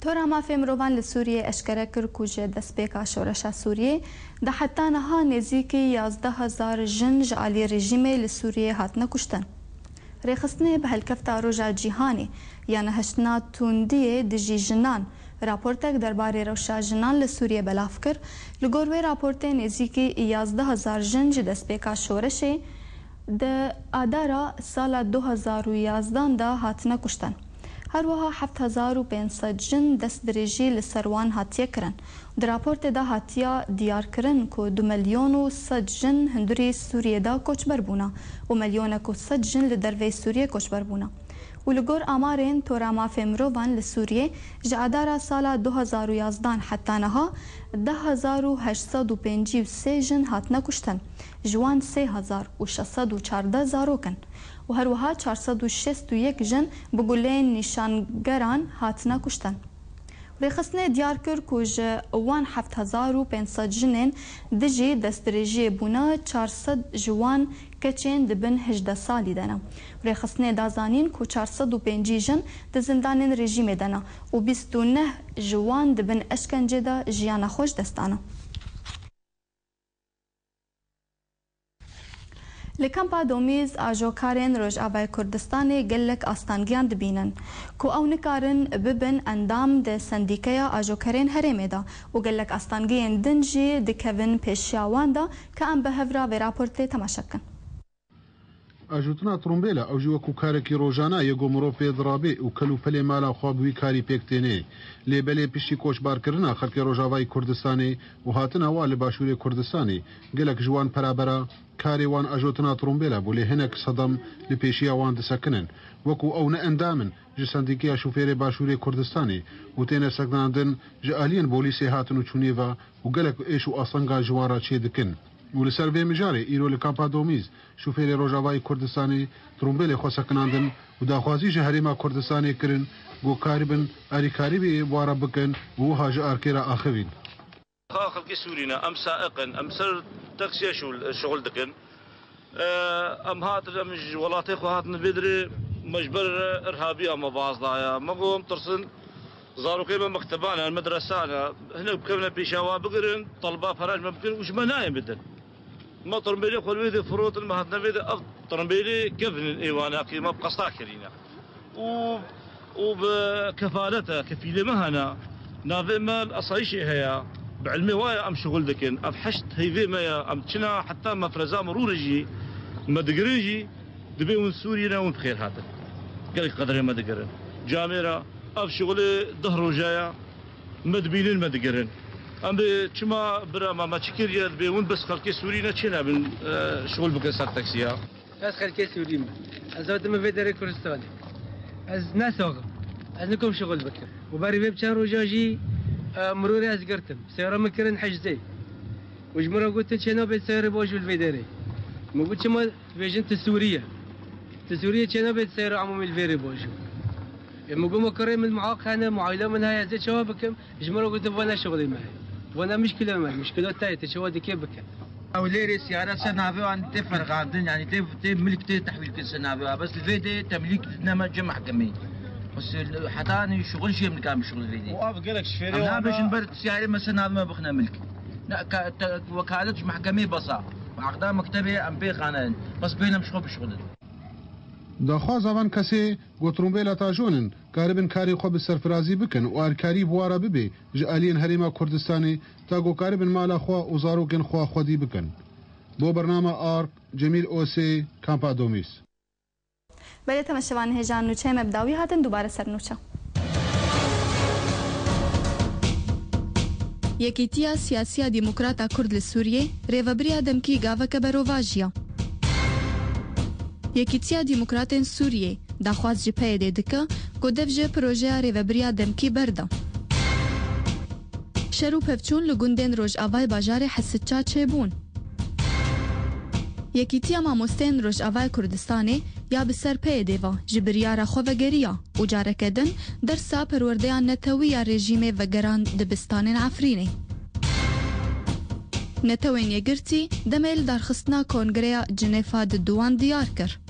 Tora Mafê Mirovan li Sûriyê eşkere kir ku ji destpêka şoreşa Sûriyê de heta niha nêzîkî yazdeh hezar jin ji alî rejîmê li Sûriyê hatine kuştin. Rêxistinê bi helkefta Roja Cîhanê ya nehiştina tundiyê dijî jinan raportek derbarê rewşa jinan li Sûriyê belav kir. Li gor wê raportê nêzîkî yazdeh hezar jin ji destpêka şoreşê di Adara sala du hezar û yazdan de hatine kuştin. Her wiha heft hezar û pênc sed jin destdirêjî li ser wan hatiye kirin. Di raportê de hatiya diyarkirin ku du milyon û sed jin hundirî Sûriyê de koçber bûne û milyonek û sed jin li derveyî Sûriyê koçber bûne. Û li gor amarên Tora Mafê Mirovan li Sûriyê, ji Adara sala du hezar û yazdan heta niha deh hezar û heşt sed û pêncî û sê jin hatine kuştin. Ji wan sê hezar û şeş sed û çardeh zarok in û her wiha çar sed û şêst û yek jin bi guleyên nîşangeran hatine kuştin. Rêxistinê diyar kir ku ji wan heft hezar û pênc sed jinên dijî destdirêjiyê bûne, çar sed ji wan keçên di bin hejdeh salî de ne. Rêxistinê da zanîn ku çar sed û pêncî jin di zindanên rejîmê de ne û bîst û neh ji wan di bin eşkencê de jiyana xwe ji dest dane. Li kampa Domîz ajokarên Rojavayê Kurdistanê gelek astangiyan dibînin ku ew nikarin bibin endam di Sendîkeya Ajokarên Herêmê de û gelek astangiyên din jî dikevin pêşiya wan de, ka em bi hev re vê raportê temaşe bikin. Ajotina trombêla, ew jî wekû karekî rojane ye ku mirov pê dirabe û kel û pelê mala xwe bi wî karî pêk têne. Lê belê piştî koçbarkirina xelkê Rojavayê Kurdistanê û hatina wan li Başûrê Kurdistanê, gelek ji wan perabera karê wan ajotina trombêla bû, lê hinek sedem li pêşiya wan disekinin. Wekû ew ne endam in ji Sendîkeya Şofêrê Başûrê Kurdistanê û têne sekinandin, ji aliyên bolîsê hatin û çûnê ve û gelek êş û astenga ji wan re çêdikin. Û li ser vê mijarê îro li kampa Domîz şofêrê Rojavayê Kurdistanê trombêlê xwe sekinandin û daxwazî ji Herêma Kurdistanê kirin ku karibin alîkarî bi wan re bikin û wiha ji arkê re axivîn. Xelkê Sûrî ne, em saeq in, em ser taksiya şûl-, şuxul dikin. Em hatin, em ji welatê xwe hatin vê dirê, me ji ber irhabiya me baz daye. Me got, em tirsin, zarokê me mekteban e, medresan e. Hinek bikevine pêşa wa bigirin, telba pera ji me bikin û ji me nayên bidin. Me tirmbêlê xwe li wê dê firotin, me hatine vê dê, ev tirmbêlê kevin in ê wanakî, me bi qesta kirîne. Û û bi kefalete, kefîlê me hene. Navê me li asayîşê heye. Bi ilmê wa ye em şixul dikin. Ev heşt heyvê me ye. Em çina heta mefreza mirûrê jî me digirin jî, dibê hûn Sûriyê ne hûn bi xêr hatin. Gelek qedrê me digirin. Camêra ev şixulê deh roja ye. Me dibînin, me digirin. Em bi çima bira me, me çi kiriye, dibê hûn bes xelkê Sûrî ne çê nebin, e, şixul bikin ser teksiya. Ez xelkê Sûrî me. Ez hatime vê derê Kurdistanê. Ez ne sax im. Ez nikom şixul bikim. Û berî vê bi çend roja jî, e, mirûrê ez girtim. Seyara min kirin hicdê. Û ji min re gotin, çê nabê seyarê bajû li vê derê. Min got, çima dibêjin tu Sûrî ye? Tu Sûrî ye, çê nabê seyara emûmî li vê rê bajû. Ê, min got, ma kurê min muaq hene, muaîla min heye, ez ê çawa bikim? Ji min re gotin, vana şixulê me heye. Vana mişkila me, mişkila te ye, tu çawa dikê bike. Ew lêrê siyare ser navê wan tê ferqandin, yanî tê, tê milk tê tehwîl kirin ser navê wan. Bes li vê dê temlîk didine me cem mehkemeyê. Bes heta anî şixul jî em nikarin bişixulin vê dê. Û ev gelek ji fêrê Em wan nabêjin e. Ber siyarê me ser navê me bixine milk. Ne, ka, te, wekalet ji mehkemeyê besa. Aqda mektebê em pê xanerin. Bes bêne em ji xwe bişixulin. Daxwaza van kesê ku trombêla tajon in, karibin karê xwe bi serfirazî bikin û alîkarî bi wa re bibe ji aliyên Herêma Kurdistanê, ta ku karibin mala xwe û zarokên xwe xwedî bikin. Bo bernama Ark, Cemîl Osê, Kampa Domîs. Belê, temaşevanên hêja, nûçeyê me bi dawî hatin, dubare ser nûçe. Yekîtiya Siyasiya Demokrata Kurd li Sûriyê rêvebiriya demkî gaveke berovajiya. Yekîtiya Demokratên Sûriyê daxwaz ji P Y D'ê dike ku dev ji projeya rêvebiriya demkî berda. Şer û pevçûn li gundên rojavayê bajarê Hesidça çêbûn. Yekîtiya Mamosteyên Rojavayê Kurdistanê ya bi ser P Y D'ê ve ji biryara xwe vegeriya û careke din dersa perwerdeya netewî ya rejîmê vegerand dibistanên Efrînê. Netewên Yekgirtî demê li darxistina Kongreya Cinêfa di duwan diyar kir.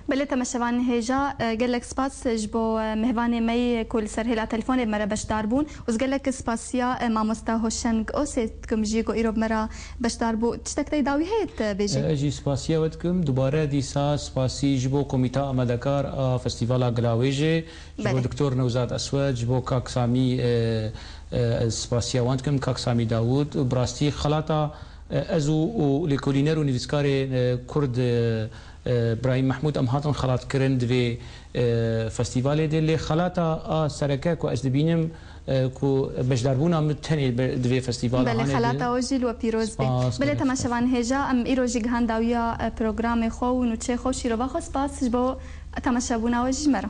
Belê, temaşevanên hêja, e, gelek spas ji bo, e, mêvanê me yê ku li ser hêla telefonê bi me re beşdar bûn û ez gelek spasiya, e, mamosta Hoşeng Osê dikim jî ku îro bi me re beşdar bû. Tiştek te dawî heye tu bêjî? E, ez jî spasiya we dikim. Dubare dîsa spasî ji bo Komîta Amadekar a Festîvala Gilawêjê, ji bo Belê. Doktor Newzad Eswed, ji bo Kak Samî, e, e, ez spasiya wan dikim, Kak Samî Dawûd. Bi rastî xelata, e, ez û, û lêkolîner û nivîskarê, e, Kurd, e, e, Birahîm Mehmûd, em hatin xelatkirin di vê, e, festîvalê de. Lê xelata a sereke ku ez dibînim, e, ku beşdarbûna min tenê be-, di vê festîvala Belê, hane xelata din. We jî li we pîroz be. Spas, Belê, gelek spas. Temaşevan hêja, em îro jî gihan dawiya, e, programê xwe û nûçeyê xwe û şîrova xwe. Spas ji bo temaşebûna we jî ji me re.